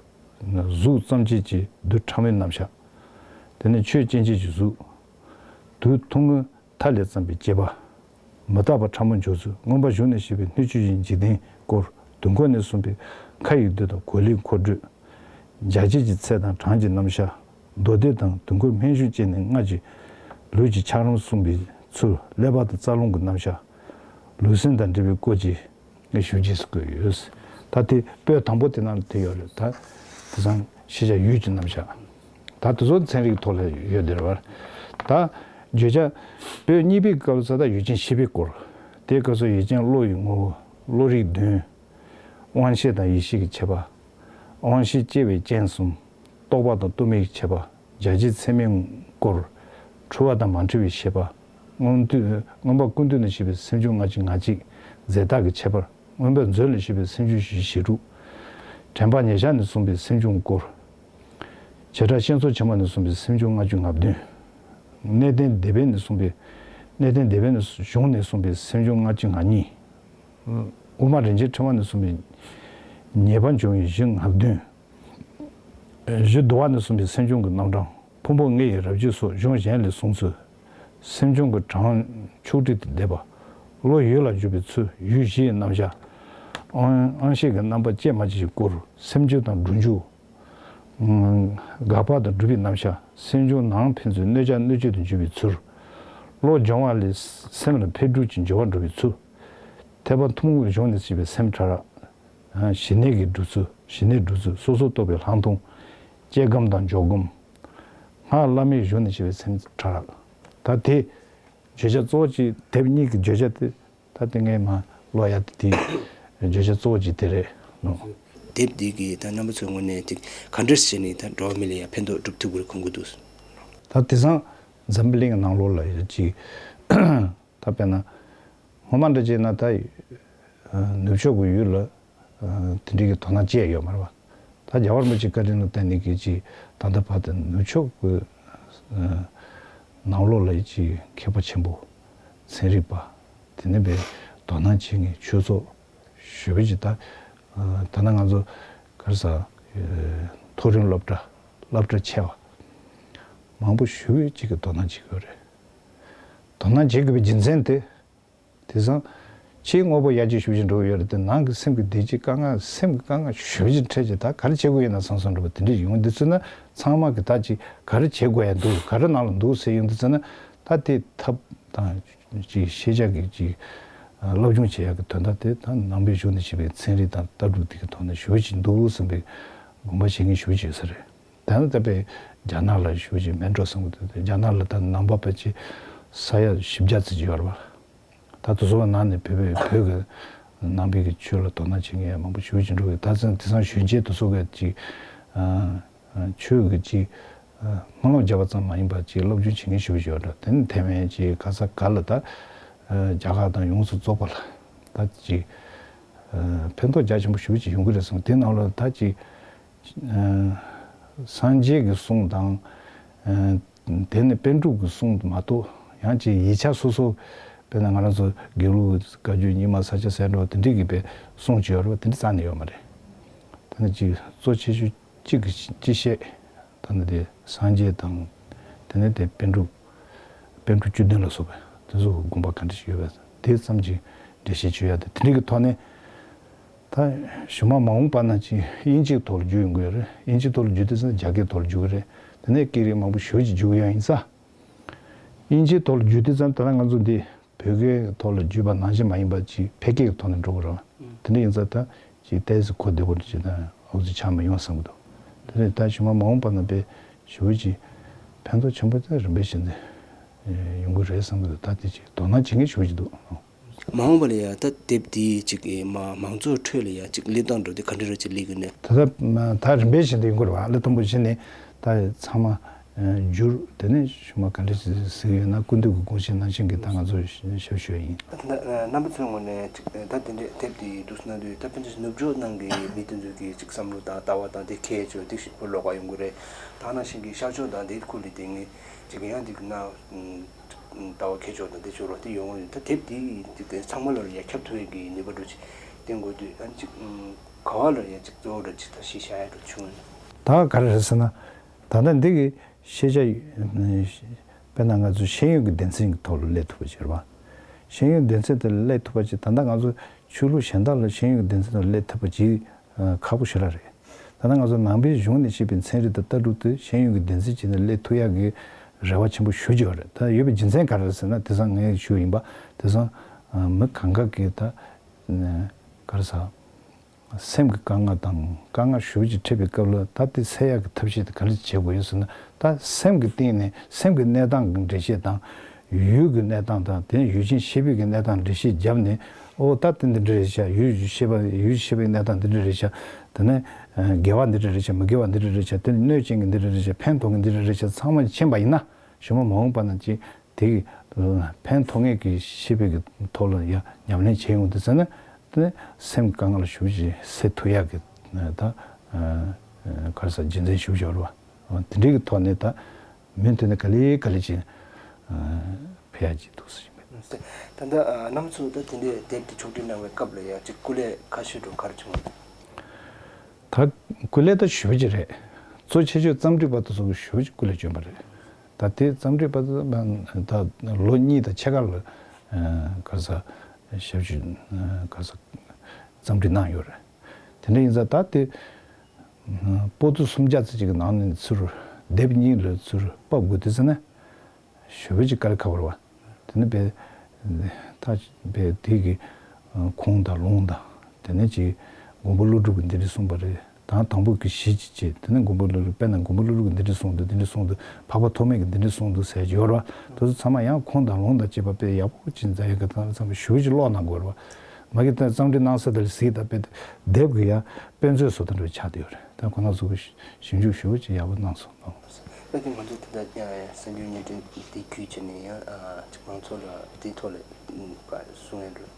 གཟུགས་ཙམ་གཅིག་གི་རྡུལ་ཕྲ་མོའི་རྣམ་གཞག། དེ་ནས་ཆོས་སྐྱེ་མཆེད་ཀྱི་གཟུགས། དུས་ཐུང་ངུའི་མཐའ་ལས་བརྩམས་པའི་སྐྱེས་པ། མི་རྟག་པ་ཕྲ་མོ་འཇོག་ཚུལ། མངོན་པ་གཞུང་ནས་བཤད་པའི་སྣོད་བཅུད་ཀྱི་འཇིག་རྟེན་སྐོར། དུས་འཁོར་ནས་གསུངས་པའི་ཁ་ཡི་རྡུལ་དང་གོ་ལའི་འཁོར་སྒྲོས། འཇའ་ཆི་ཀྱི་ཚད་དང་གྲངས་ཀྱི་རྣམ་གཞག། མདོ་སྡེ་དང་དུས་འཁོར་སྨན་གཞུང་བཅས་ནས་སྔར་གྱི་ལུས་ཀྱི་ཆགས་རིམ་གསུངས་པའི་ཚུལ། ཀླད་པ་དང་རྩ་རླུང་གི་རྣམ་གཞག། ལུས་སེམས་དང་འབྲེལ་བའི་སྐོར་གྱི་ངས་ཞུ་རྒྱུ་ཞིག་བཀོད་ཡོད། ད་དེ་པོད་དང་པོ་དེ་ནང་ལ་དེ་ཡོད་རེད། ད་དེང་སང་ཤེས་བྱ་ཡུལ་གྱི་རྣམ་གཞག། ད་དེ་ཚོ་ཚན་རིག་ཐོག་ལ་ཡོད་དེ་རེད་བ། ད་བརྗོད་བྱ་པོད་གཉིས་པའི་སྐབས་སུ་ད་ཡུལ་ཅན་ཤེས་པའི་སྐོར། དེའི་སྐབས་སུ་ཡུལ་ཅན་བློ་ཡི་ངོ་བོ། བློ་རིག་བདུན། དབང་ཤེས་དང་ཡེ་ཤེས་ཀྱི་ཁྱད་པར། དབང་ཤེས་སྐྱེ་བའི་རྐྱེན་གསུམ། རྟོག་པ་དང་རྟོག་མེད་ཀྱི་ཁྱད་པར། འཇའ་ཆི་ཚད་མའི་སྐོར། འཁྲུལ་བ་དང་མ་འཁྲུལ་བའི་ཤེས་པ། མངོན་མངོན་པ་ཀུན་བཏུས་ནས་བཤད་པའི་སེམས་བྱུང་ལྔ་བཅུ་ང་གཅིག། རྫས་བཏགས་ཀྱི་ཁྱད་པར། མངོན་པ་མཛོད་ལས་བཤད་པའི་སེམས་བྱུང་བཞི་བཅུ་ཞེ་དྲུག། དྲན་པ་ཉེར་བཞག་ནས་གསུངས་པའི་སེམས་བྱུང་སྐོར། བྱེ་བྲག་ཤེས་ཚོགས་ཆེན་མོ་ནས་གསུངས་པའི་སེམས་བྱུང་ལྔ་བཅུ་ང་བདུན། གནས་བརྟན་སྡེ་པའི་ནས་གསུངས་པའི། གནས་བརྟན་སྡེ་པའི་ནས་གཞུང་ནས་གསུངས་པའི་སེམས་བྱུང་ལྔ་བཅུ་ང་གཉིས། དབུ་མ་རིན་ཆེན་ཕྲེང་བ་ནས་གསུངས་པའི་ཉེས་པ་འབྱུང་བའི་གཞི་ལྔ་བདུན། གཞི་བསྡུ་བ་ནས་གསུངས་པའི་སེམས་བྱུང་གི་རྣམ་གྲངས། ཕུང་པོ་ལྔ་ཡི་རབ་བྱེད་སོགས་གཞུང་གཞན་ལས་གསུངས་ཚུལ། སེམས་བྱུང་གི་གྲངས་ཕྱོགས་བསྒྲིགས་ཏེ་བསྡེབས་པ། བློ་ཡུལ་ལ་འཇུག་པའི་ཚུལ། ཡུལ་བཞི་ཡི་རྣམ་གཞག། དབང་དབང་ཤེས་ཀྱི་རྣམ་པ་སྐྱེ་མ་སྐྱེས་ཀྱི་སྐོར། སེམས་བྱུང་དང་སྒྲུབ་འཇུག། དགག་པ་དང་སྒྲུབ་པའི་རྣམ་གཞག། སེམས་བྱུང་ནང་ཕན་ཚུན་གནོད་བྱ་གནོད་བྱེད་དུ་འགྱུར་བའི་ཚུལ། བློ་སྦྱོང་བ་ལས་སེམས་ལ་འཕེལ་འགྲིབ་ཀྱི་འགྱུར་བ་འགྲོ་བའི་ཚུལ། ཐེག་པ་ཐུན་མོང་གི་གཞུང་ནས་བཤད་པའི་སེམས་ཕྲ་རགས། ཞི་གནས་ཀྱི་སྒྲུབ་ཚུལ། ཞི་གནས་སྒྲུབ་ཚུལ། སོ་སོར་རྟོག་པའི་ལྷག་མཐོང་། སྐྱེ་ཁམས་དང་འཇོག་སྒོམ། སྔགས་བླ་མེད་གཞུང་ནས་བཤད་པའི་སེམས་ཕྲ་རགས། ད་དེ་བརྗོད་བྱ་གཙོ་བོ་གཅིག། དེབ་གཉིས་ཀྱི་བརྗོད་བྱ་དེ། ད་དེ་ངས་མ་ཀློག་ཡ་དེ་དེ་བརྗོད་བྱ་གཙོ་བོ་གཅིག་དེ་རེད་ནོ། དེབ་འདི་གིས་ད་རྣམ་པ་ཚོའི་ངོས་ནས་དེ་ག་འདྲ་བྱས་ནས་ད་འགྲོ་བ་མི་ལ་ཡང་ཕན་ཐོགས་སྒྲུབ་ཐུབ་ཀྱི་རེད་དགོངས་ཀྱི་འདུག་ད་དེང་སང་འཛམ་བུ་གླིང་གི་ནང་ལོགས་ལ་ཡོད་ཅིག་ད་དཔེར་ན། སྔོན་མ་འདྲ་བྱས་ན་ད་ནུབ་ཕྱོགས་ཀྱི་ཡུལ་ལ་དེ་འདྲའི་གི་དོ་སྣང་བྱས་ཡོད་མ་རེད་པ། ད་རྒྱལ་བ་རིན་པོ་ཆེ་བཀའ་དྲིན་ལ་བརྟེན་ནས་གི་ཅིག་ད་ལྟ་བར་དུ་ནུབ་ཕྱོགས་ཀྱི་ནང་ལོགས་ལ་ཅིག་མཁས་པ་ཆེན་པོ། ཚན་རིག་པ། དེ་ནས་པའི་དོ་སྣང་བྱེད་མཁན་ཆོས་ཚོགས་ཞེ་པོ་ཅིག་ད་ད་ནང་ང་ཚོ་ག་རེ་ཟེར། མཐོ་རིམ་སློབ་གྲྭ་སློབ་གྲྭ་ཆེ་བ་མང་པོ་ཞེ་པོ་ཅིག་གིས་དོ་སྣང་བྱེད་ཀྱི་ཡོད་རེད། དོ་སྣང་བྱེད་དགོས་པའི་རྒྱུ་མཚན་དེ། དེང་སང་ཕྱིའི་དངོས་པོ་ཡར་རྒྱས་ཞེ་པོ་ཅིག་འགྲོ་གི་ཡོད་རེད་དེ། ནང་གི་སེམས་ཀྱི་བདེ་སྐྱིད་དཀའ་ངལ། སེམས་ཀྱི་དཀའ་ངལ་ཞེ་པོ་ཅིག་འཕྲད་ཅིག་ད་ག་རེ་བྱེད་དགོས་ཡིན་ན་བསམ་བསམ་འགྲོ་བ་དེ་འདྲ་ཡོང་དུས་ཚོད་ན། ཚང་མ་གི་ད་ཅིག་ག་རེ་བྱེད་དགོས་ཡ་འདུག་ག་རེ་ནང་ལ་འདུག་ཟེར་ཡོང་དུས་ཚོད་ན། ད་དེ་ཐབས་དང་ཅིག་ཤེས་བྱ་གི་ཅིག་སློབ་སྦྱོང་བྱེད་ཡ་གི་དོན་དག་དེ་ད་ནང་པའི་གཞུང་ནས་བཤད་པའི་ཚན་རིག་དང་ལྟ་གྲུབ་དེ་གི་ཐོག་ནས་ཞེ་པོ་ཅིག་འདུག་བསམ་པའི་དགོངས་པ་བཞེས་མཁན་ཞེ་པོ་ཅིག་ཡོད་ས་རེད། ད་ནི་ད་དཔེ་རྒྱ་ནག་ལ་ཞེ་པོ་ཅིག་མེད་འགྲོ་བསམ་གི་འདུག་རྒྱ་ནག་ལ་ད་ནང་པ་ཕལ་ཆེར་ས་ཡ་བཞི་བརྒྱ་ཙམ་ཅིག་ཡོད་རེད་པ། ད་དེ་ཚོ་ནང་ནས་བོད་པའི་བོད་ཀྱི་ནང་པའི་གི་ཆོས་ལ་དོ་སྣང་བྱེད་མཁན་མང་པོ་ཞེ་པོ་ཅིག་འགྲོ་གི། ད་ཚང་དེང་སང་གཞོན་སྐྱེས་དེ་ཚོ་གི་ཅིག་ཆོས་ཀྱི་ཅིག་སྨོན་ལམ་བརྒྱབ་པ་ཙམ་མ་ཡིན་པར་ཅིག་སློབ་སྦྱོང་བྱེད་མཁན་ཞེ་པོ་ཅིག་ཡོད་འགྲོ། དེ་ནི་ཐའེ་ཝན་ཅིག་ག་ས་ག་ལ་ད་རྒྱ་གར་དང་ཡོངས་སུ་རྫོགས་པ་ལ་ད་ཅིག་ཕན་ཐོགས་རྒྱ་ཆེན་པོ་ཞེ་པོ་ཅིག་ཡོང་གི་རེད་བསམ། དེ་ནང་ལ་ད་ཅིག་སངས་རྒྱས་ཀྱི་གསུང་དང་། དེ་ནི་པཎ་གྲུབ་ཀྱི་གསུང་དུ་མ་གཏོགས། ཡང་ཅིག་ཡིག་ཆ་སོ་སོ། དཔེར་ན་ང་རང་ཚོ་དགེ་ལུགས་བཀའ་བརྒྱུད་རྙིང་མ་ས་སྐྱ་སེ་འབྲུ་དེ་འདྲའི་གི་པའི་གསུང་ཅིག་ཡོད་རེད་པ། དེ་འདྲ་རྩ་ནས་ཡོད་མ་རེད། དེ་ནི་ཅིག་གཙོ་ཆེ་ཤོས་གཅིག་གི་གཅིག་བཤད། ད་ནི་དེ་སངས་རྒྱས་དང་། དེ་ནི་དེ་པཎ་གྲུབ། པཎ་གྲུབ་བཅུ་བདུན་ལ་སོགས་པའི་དེ་ཚོ་དགོངས་པ་ག་འདྲ་ཞིག་ཡོད་པས་དེ་ཙམ་གྱིས་འགྲེལ་བཤད་བྱེད་ཡ་དེ་དེ་འདྲའི་གི་ཐོག་ནས། ད་གཞུག་མ་མ་འོངས་པ་ན་ཅིག་དབྱིན་ཇིའི་ཐོག་ལ་བསྒྱུར་ཡོང་གི་ཡོད་རེད། དབྱིན་ཇིའི་ཐོག་ལ་བསྒྱུར་དུས་ཙང་རྒྱ་སྐད་ཐོག་ལ་བསྒྱུར་གི་རེད། དེ་ནས་སྐད་རིགས་མང་པོ་ཞེ་པོ་ཅིག་བསྒྱུར་གི་ཡོད་ཡིན་ཙང་། དབྱིན་ཇིའི་ཐོག་ལ་བསྒྱུར་དུས་ཙང་ད་ལྟ་ང་ཚོ་འདི་བོད་སྐད་ཐོག་ལ་བསྒྱུར་པ་ནང་བཞིན་མ་ཡིན་པ་ཅིག་ཕལ་སྐད་ཀྱི་ཐོག་ནས་འགྲོ་གི་རེད། དེ་འདྲ་ཡིན་ཙང་ད་ཅིག་ཏོག་ཙམ་གོ་བདེ་པོ་ཅིག་དང་ འདུག་ཅིག་ཆགས་མ་ཡོང་བསམ་གྱི་འདུག་དེ་རེད། ད་ཞུ་མ་མ་འོངས་པ་ན་པའི་ཞུ་བ་ཅིག་ཕན་ཐོགས་ཆེན་པོ་དེ་རིམ་པས་བྱས་ནས་ཡོང་གི་རེད་བསམ་གྱི་འདུག་ད་དེ་ཅིག་དོ་སྣང་བྱེད་མཁན་ཞུ་བ་ཅིག་འདུག་མ་འོངས་པ་ལ་ཡང་ད་དེབ་འདི་ཅིག་མ་མང་ཚོགས་ཁྲོད་ལ་ཡང་ཅིག་སླེབས་སྟངས་འགྲོ་དེ་ག་འདྲ་རེད་ཅིག་སླེབས་ཀྱི་ནས། ད་ད་ད་རིམ་པས་བཞིན་དུ་ཡོང་གི་རེད་བ། སླེབས་དང་པོ་བཞིན་ནས་ད་ཚང་མ་བསྒྱུར། དེ་ནས་ཞུ་མ་ག་འདྲ་ཞིག་ཟིག་ཡོད་ན་སྐུ་མདུན་གྱི་དགོངས་བཞེད་ནང་བཞིན་གྱི་ད་ང་ཚོ་ཞབས་ཞུ་ཡིན། ད་རྣམ་པ་ཚོའི་ངོས་ནས་ཅིག་ད་དེ་འདྲའི་དེབ་འདི་འདུག་སེ་གནང་དུས་ད་ཕན་ཚུན་ནུབ་ཕྱོགས་ནང་གི་མི་དེ་ཚོས་ཀྱི་ཅིག་བསམ་བློ་དང་ལྟ་བ་དང་དེ་ཁྱད་ཆོས་དེ་ཞིག་པོ་ལོགས་ཀ་ཡོང་གི་རེད། ད་ནང་བཞིན་གྱི་ཤར་ཕྱོགས་དང་དེ་ཁུལ་ལ་དེ་ངས་ཅིག་ཡང་དེ་གི་ན། ལྟ་བ་ཁྱད་ཆོས་དང་དེ་ཆོས་རོ་དེ་ཡོང་གི་ཡོད། ད་དེབ་དེ་དེ་ཚང་མ་ལ་ཡ་ཁྱབ་ཐུབ་ཡས་ཀྱི་ནུས་པ་འགྲོ་ཅིག་བསྟན་དགོས་དུས་ཨ་ནི་ཅིག་ག་བ་ལ་ཡ་ཅིག་གཙོ་བོ་འགྲོ་ཅིག་ད་ཤེས་བྱ་ཡ་འགྲོ་བྱུང་ཡོད། ད་ག་རེ་རེད་ཟེར་ན། ད་ལྟ་འདི་གི་ཤེས་བྱ་དཔེར་ན་ང་ཚོ་ཤེས་ཡོན་གྱི་སྡེ་ཚན་གྱི་ཐོག་ལ་སླེབས་ཐུབ་པ་བྱེད་རོགས། ཤེས་ཡོན་སྡེ་ཚན་དེ་ལ་སླེབས་ཐུབ་པ་བྱེད། ད་ལྟ་ང་ཚོ་ཆོས་ལུགས་གཞན་དག་ལ་ཤེས་ཡོན་གྱི་སྡེ་ཚན་དུ་སླེབས་ཐུབ་པ་བྱེད་ཁག་པོ་ཞེ་དྲག་རེད། ད་ལྟ་ང་ཚོ་ནང་པའི་གཞུང་ནས་བཤད་པའི་ཚན་རིག་དང་ལྟ་གྲུབ་དེ་ཤེས་ཡོན་གྱི་སྡེ་ཚན་གཅིག་ནས་སླེབས་ཐུབ་ཡག་གི་རེ་བ་ཆེན་པོ་ཞེ་པོ་ཅིག་ཡོད་རེད། ད་ཡོད་པའི་རྒྱུ་མཚན་ག་རེ་རེད་ཟེར་ན། དེང་སང་ངས་ཞུས་ཡིན་པ། དེང་སང་མི་གང་ག་གིས་ད་ག་རེ་ཟ། སེམས་ཀྱི་དཀའ་ངལ་དང་དཀའ་ངལ་ཞེ་པོ་ཅིག་འཕྲད་པའི་སྐབས་ལ་ད་དེ་སེལ་ཡག་གི་ཐབས་ཤེས་དེ་ག་འདྲ་བྱེད་དགོས་ཡོད་ཟེར་ན། ད་སེམས་ཀྱི་སྟེང་ནས་སེམས་ཀྱི་གནས་སྟངས་ཀྱི་འགྲེལ་བཤད་དང་། ཡུལ་གྱི་གནས་སྟངས་དང་དེ་ནས་ཡུལ་ཅན་ཤེས་པའི་གི་གནས་སྟངས་འགྲེལ་བཤད་བརྒྱབ་ནས། ཨོ་ད་དེ་འདི་འདྲ་རེད་ཤག་ཡུལ་ཤེས་པ་ཡུལ་ཤེས་པའི་གནས་སྟངས་འདི་འདྲ་རེད་ཤག་དེ་ནས་དགེ་བ་འདི་འདྲ་རེད་ཤག་མི་དགེ་བ་འདི་འདྲ་རེད་ཤག་དེ་ནས་གནོད་སྐྱེལ་མཁན་འདི་འདྲ་རེད་ཤག་ཕན་ཐོགས་མཁན་འདི་འདྲ་རེད་ཤག་ཚང་མ་མཁྱེན་པ་ཡིན་ན། ཞུ་མ་མ་འོངས་པ་ན་ཅིག་དེ་གི་ཕན་ཐོགས་མཁན་གྱི་ཤེས་པའི་གི་ཐོག་ལ་ཡ་ཉམས་ལེན་བྱེད་ཡོང་དུས་ཙམ་ན། དེ་ནས་སེམས་དཀའ་ངལ་ཞེ་པོ་ཅིག་སེལ་ཐུབ་ཡག་གི་ད་ག་རེ་ཟ་རྒྱུ་མཚན་ཞེ་པོ་ཅིག་ཡོད་རེད་བ། དེ་འདྲའི་གི་ཐོག་ནས་ད་མུ་མཐུད་ནས་ག་ལེ་ག་ལེ་བྱས་ཕེབས་ཡག་ཅིག་འདུག་ཟེར་གྱི་མེད། ད་ལྟ་རྣམ་པ་ཚོ་ད་དེ་འདྲའི་དེབ་དེ་ཕྱོགས་སྒྲིག་གནང་བའི་སྐབས་ལ་ཡ་ཅིག་སྐུ་ལས་ཁ་ཤས་འགྲོ་ག་རེ་བྱུང་བ། ད་སྐུ་ལས་ད་ཞེ་པོ་ཅིག་རེད། གཙོ་ཆེ་ཤོས་རྩོམ་སྒྲིག་པ་དེ་ཚོ་གི་ཞེ་པོ་ཅིག་སྐུ་ལས་བསྐྱོན་པ་རེད། ད་དེ་རྩོམ་སྒྲིག་པ་དེ་ད་ལོ་གཉིས་དང་ཕྱེད་ཀ་ལ་ག་རེ་ཟ་ཞེ་པོ་ཅིག་ག་རེ་ཟ་རྩོམ་སྒྲིག་གནང་ཡོད་རེད། དེ་འདྲ་ཡིན་ཙང་ད་དེ། པོ་ཏི་སུམ་བརྒྱ་ཙམ་ཅིག་གི་ནང་ནས་ཚུར་དེབ་གཉིས་ལ་ཚུར་ཕབ་དགོས་དུས་ཙམ་ན་ཞེ་པོ་ཅིག་དཀའ་ལས་ཁག་པོ་རེད་བ། དེ་ནས་དཔེ་ད་དཔེ་དེ་གི་ཁུངས་དང་ལུང་དང་དེ་ནས་ཅིག་མགོན་པོ་ཀླུ་སྒྲུབ་ཀྱིས་འདི་འདྲ་གསུངས་པ་རེད། དང་དང་པོ་གི་གཞི་ཅིག་བྱས། དེ་ནས་མགོན་པོ་ཀླུ་སྒྲུབ་དཔེར་ན་མགོན་པོ་ཀླུ་སྒྲུབ་ཀྱིས་འདི་འདྲ་གསུངས་འདུག་འདི་འདྲ་གསུངས་འདུག་འཕགས་པ་ཐོགས་མེད་ཀྱིས་འདི་འདྲ་གསུངས་འདུག་ཟེར་གྱི་ཡོད་རེད་བ། དེ་ཚོ་ཚང་མ་ཡང་ཁུངས་དང་ལུང་དང་བཅས་པ་དཔེ་ཡག་པོ་ཅིག་མཛད་ཡོད་གི་ད་ཚང་མ་ཞེ་པོ་ཅིག་ཀློག་གནང་དགོས་རེད་བ། མ་གི་ད་རྩོམ་སྒྲིག་གནང་ས་དེ་ལ་གཟིགས་དང་དཔེ་དེབ་ཀྱི་ཡ་དཔེ་མཛོད་བཟོ་ལྟ་འདྲ་ཆགས་བསྡད་ཡོད་རེད། ད་ཁོ་ན་ཚོ་གི་ཞིབ་འཇུག་ཞེ་པོ་ཅིག་ཡག་པོ་གནང་སོང་། ད་དེ་ང་ཚོ་དེ་འདྲ་གསར་འགྱུར་བརྙན་འཕྲིན་དེ་བརྒྱུད་བྱས་ནས་ཡང་ཅིག་མང་ཚོགས་ལ་དེའི་ཐོག་ལ་གསུང་ཡ་འགྲོ།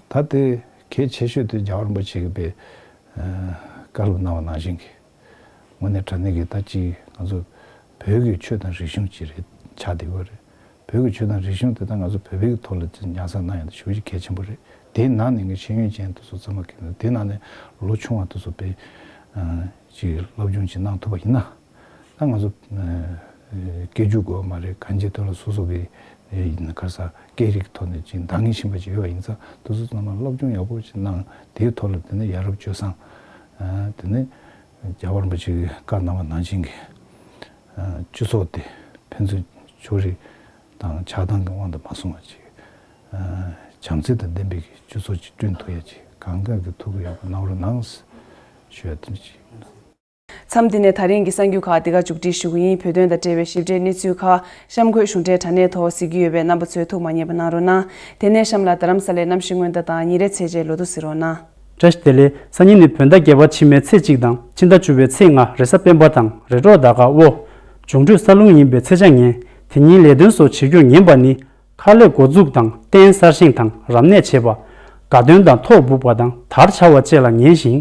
ད་དེ་གལ་ཆེ་ཤོས་དེ་རྒྱལ་བ་རིན་པོ་ཆེ་གི་དཔེ་བཀའ་སློབ་གནང་བ་ནང་བཞིན་གྱི། དངོས་གནས་དྲང་གནས་ཀྱི་ད་ཅིག་ང་ཚོ་བོད་ཀྱི་ཆོས་དང་རིག་གཞུང་ཅིག་རེད་ཆགས་བསྡད་ཡོད་རེད། བོད་ཀྱི་ཆོས་དང་རིག་གཞུང་དེ་ད་ང་ཚོ་བོད་པའི་ཐོག་ལ་ཅིག་ཉར་ཚགས་གནང་ཡ་དེ་ཞེ་པོ་ཅིག་གལ་ཆེན་པོ་རེད། དེའི་ནང་ནས་ངས་ཤེས་ཡོན་ཅན་དེ་ཚོ་ཚང་མ་གི་དེའི་ནང་ནས་ལོ་ཆུང་བ་དེ་ཚོ་དཔེ་ཅིག་སློབ་སྦྱོང་ཅིག་གནང་ཐུབ་པ་ཡིན་ན། ད་ང་ཚོ་སྐད་སྒྱུར་དགོས་མ་རེད། གང་ཅིའི་ཐོག་ལ་སོ་སོ་གི་ག་རེ་ཟ་སྐད་རིགས་ཐོག་ནས་ཅིག་འདང་ངེས་ཤེས་པ་ཅིག་ཡོད་པ་ཡིན་ཙང་དེ་ཚོ་ཚང་མ་སློབ་སྦྱོང་ཡག་པོ་ཅིག་གནང་། དེའི་ཐོག་ལ་དེ་ནས་ཡ་རབས་སྤྱོད་བཟང་། དེ་ནས་རྒྱལ་བ་རིན་པོ་ཆེ་གིས་བཀའ་གནང་བ་ནང་བཞིན་གྱི་སྤྱི་ཚོགས་དེ་ཕན་ཚུན་ཕྱོགས་རིས་དང་ཆགས་སྡང་གི་དབང་དུ་མ་སོང་བ་ཅིག་བྱམས་བརྩེ་དང་ལྡན་པའི་སྤྱི་ཚོགས་ཅིག་བསྐྲུན་ཐུབ་ཡ་ཅིག་གང་ག་གི་ཐུགས་ཁུར་ཡག་པོ་གནང་རོགས་གནང་ཞུ་ཡ་དེ་འདྲ་ཅིག། མཚམས་འདི་ནས་ད་རིང་གི་གསར་འགྱུར་ཁག་འདི་ག་མཇུག་སྒྲིལ་ཞུ་གི་ཡིན། བོད་དོན་དང་འབྲེལ་བའི་ཞིབ་ཕྲའི་གནས་ཚུལ་ཁག་གཤམ་འཁོད་གཞུང་འབྲེལ་དྲ་གནས་ཐོག་གཟིགས་ཀྱི་ཡོད་པས་རྣམ་པ་ཚོས་ཐུགས་མ་མཉེས་པ་གནང་རོགས་གནང་། དེ་ནས་གཤམ་ལ་རྡ་རམ་ས་ལའི་གནམ་གཤིས་སྔོན་བརྡ་དང་ཉིན་རེའི་ཚེས་གཅིག་ལོ་ཐོ་གཟིགས་རོགས་གནང་། བཀྲ་ཤིས་བདེ་ལེགས། སང་ཉིན་ནི་བོད་ཟླ་བརྒྱད་པ་ཕྱི་མའི་ཚེས་གཅིག་དང་ཕྱི་ཟླ་བཅུ་པའི་ཚེས་ལྔ་རེས་གཟའ་སྤེན་པ་དང་རེས་གྲོགས་ཟླ་སྐར་དབོ། འབྱུང་འཕྲོད་ས་རླུང་ཡིན་པའི་ཚེས་ཆ་ངན། དེ་ཉིན་ལས་དོན་སོགས་བྱེད་རྒྱུར་ངན་པ་ནི། མཁར་ལས་འགོ་འཛུགས་དང་རྟེན་གསར་བཞེངས་དང་རབ་གནས་བྱེད་པ། དགའ་སྟོན་དང་ཐོག་སྦུག་པ་དང་དར་འཕྱར་བ་བཅས་ལ་ངན་ཞིང་།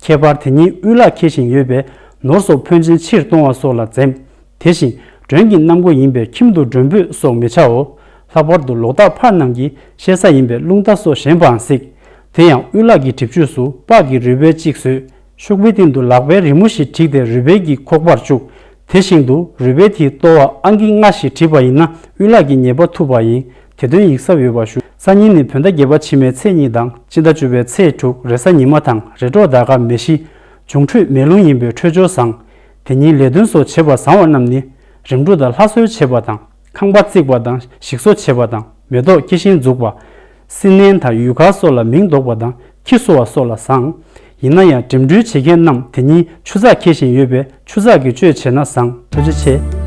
ཁྱད་པར་དེ་ཉིན་དབུལ་ལག་འཁེལ་བཞིན་ཡོད་པས་ནོར་སོགས་ཕོན་ཆེན་ཕྱིར་གཏོང་བ་སོགས་ལ་འཛེམ། དེ་བཞིན་མགྲོན་གྱི་གནམ་སྒོ་ཡིན་པས་ཁྱིམ་དུ་མགྲོན་འབོད་སོགས་མི་བྱའོ། ལྷག་པར་དུ་ལོག་ལྟ་ཕར་རྣམས་ཀྱིས་ཤེལ་ས་ཡིན་པས་རླུང་རྟ་སོགས་ཞེན་པའང་གཟིགས། དེ་ཡང་དབུལ་ལག་གི་གྲིབ་ཆུས་སུ་པགས་ཀྱི་རུས་སྦལ་གཅིག་བཟོས། ཤོག་བུའི་སྟེང་དུ་ལག་པའི་རི་མོ་ཞིག་བྲིས་ཏེ་རུས་སྦལ་གྱི་ཁོག་པར་བཅུག། དེ་བཞིན་དུ་རུས་སྦལ་དེའི་ལྟོ་བར་ཨང་ཀི་ལྔ་ཞིག་བྲིས་པ་ཡིན་ན་དབུལ་ལག་གི་ཉེས་པ་ཐུབ་པ་ཡིན། དེ་དོན་ཡིག་ཚང་ཡོད་པ་ཞུ། སང་ཉིན་ནི་བོད་ཟླ་བརྒྱད་པ་ཕྱི་མའི་ཚེས་གཉིས་དང་སྤྱི་ཟླ་བཅུ་པའི་ཚེས་དྲུག་རེས་གཟའ་ཉི་མ་དང་རེས་གྲོགས་ཟླ་སྐར་མེ་བཞི། འབྱུང་འཕྲོད་མེ་རླུང་ཡིན་པས་འཕྲོད་སྦྱོར་བཟང་། དེ་ཉིན་ལས་དོན་སོགས་བྱེད་པ་བཟང་བ་རྣམས་ནི། རིམ་གྲོ་དང་ལྷ་གསོལ་བྱེད་པ་དང་ཁང་པ་བརྩིགས་པ་དང་ཞིག་གསོ་བྱེད་པ་དང་མེ་ཏོག་སྐྱེ་ཤིང་འཛུགས་པ། སྲི་མནན་དང་ཡུལ་སྐལ་སོགས་ལ་མིང་འདོགས་པ་དང་ཁྱི་གསོ་བ་སོགས་ལ་བཟང་། ཡིན་ན་ཡང་འགྲིམ་འགྲུལ་བྱེད་མཁན་རྣམས་དེ་ཉིན་ཆུ་ཚགས་འཁེལ་བཞིན་ཡོད་པས་ཆུ་ཚགས་ཀྱི་སྤྱོད་བྱས་ན་བཟང་། ཐུགས་རྗེ་ཆེ།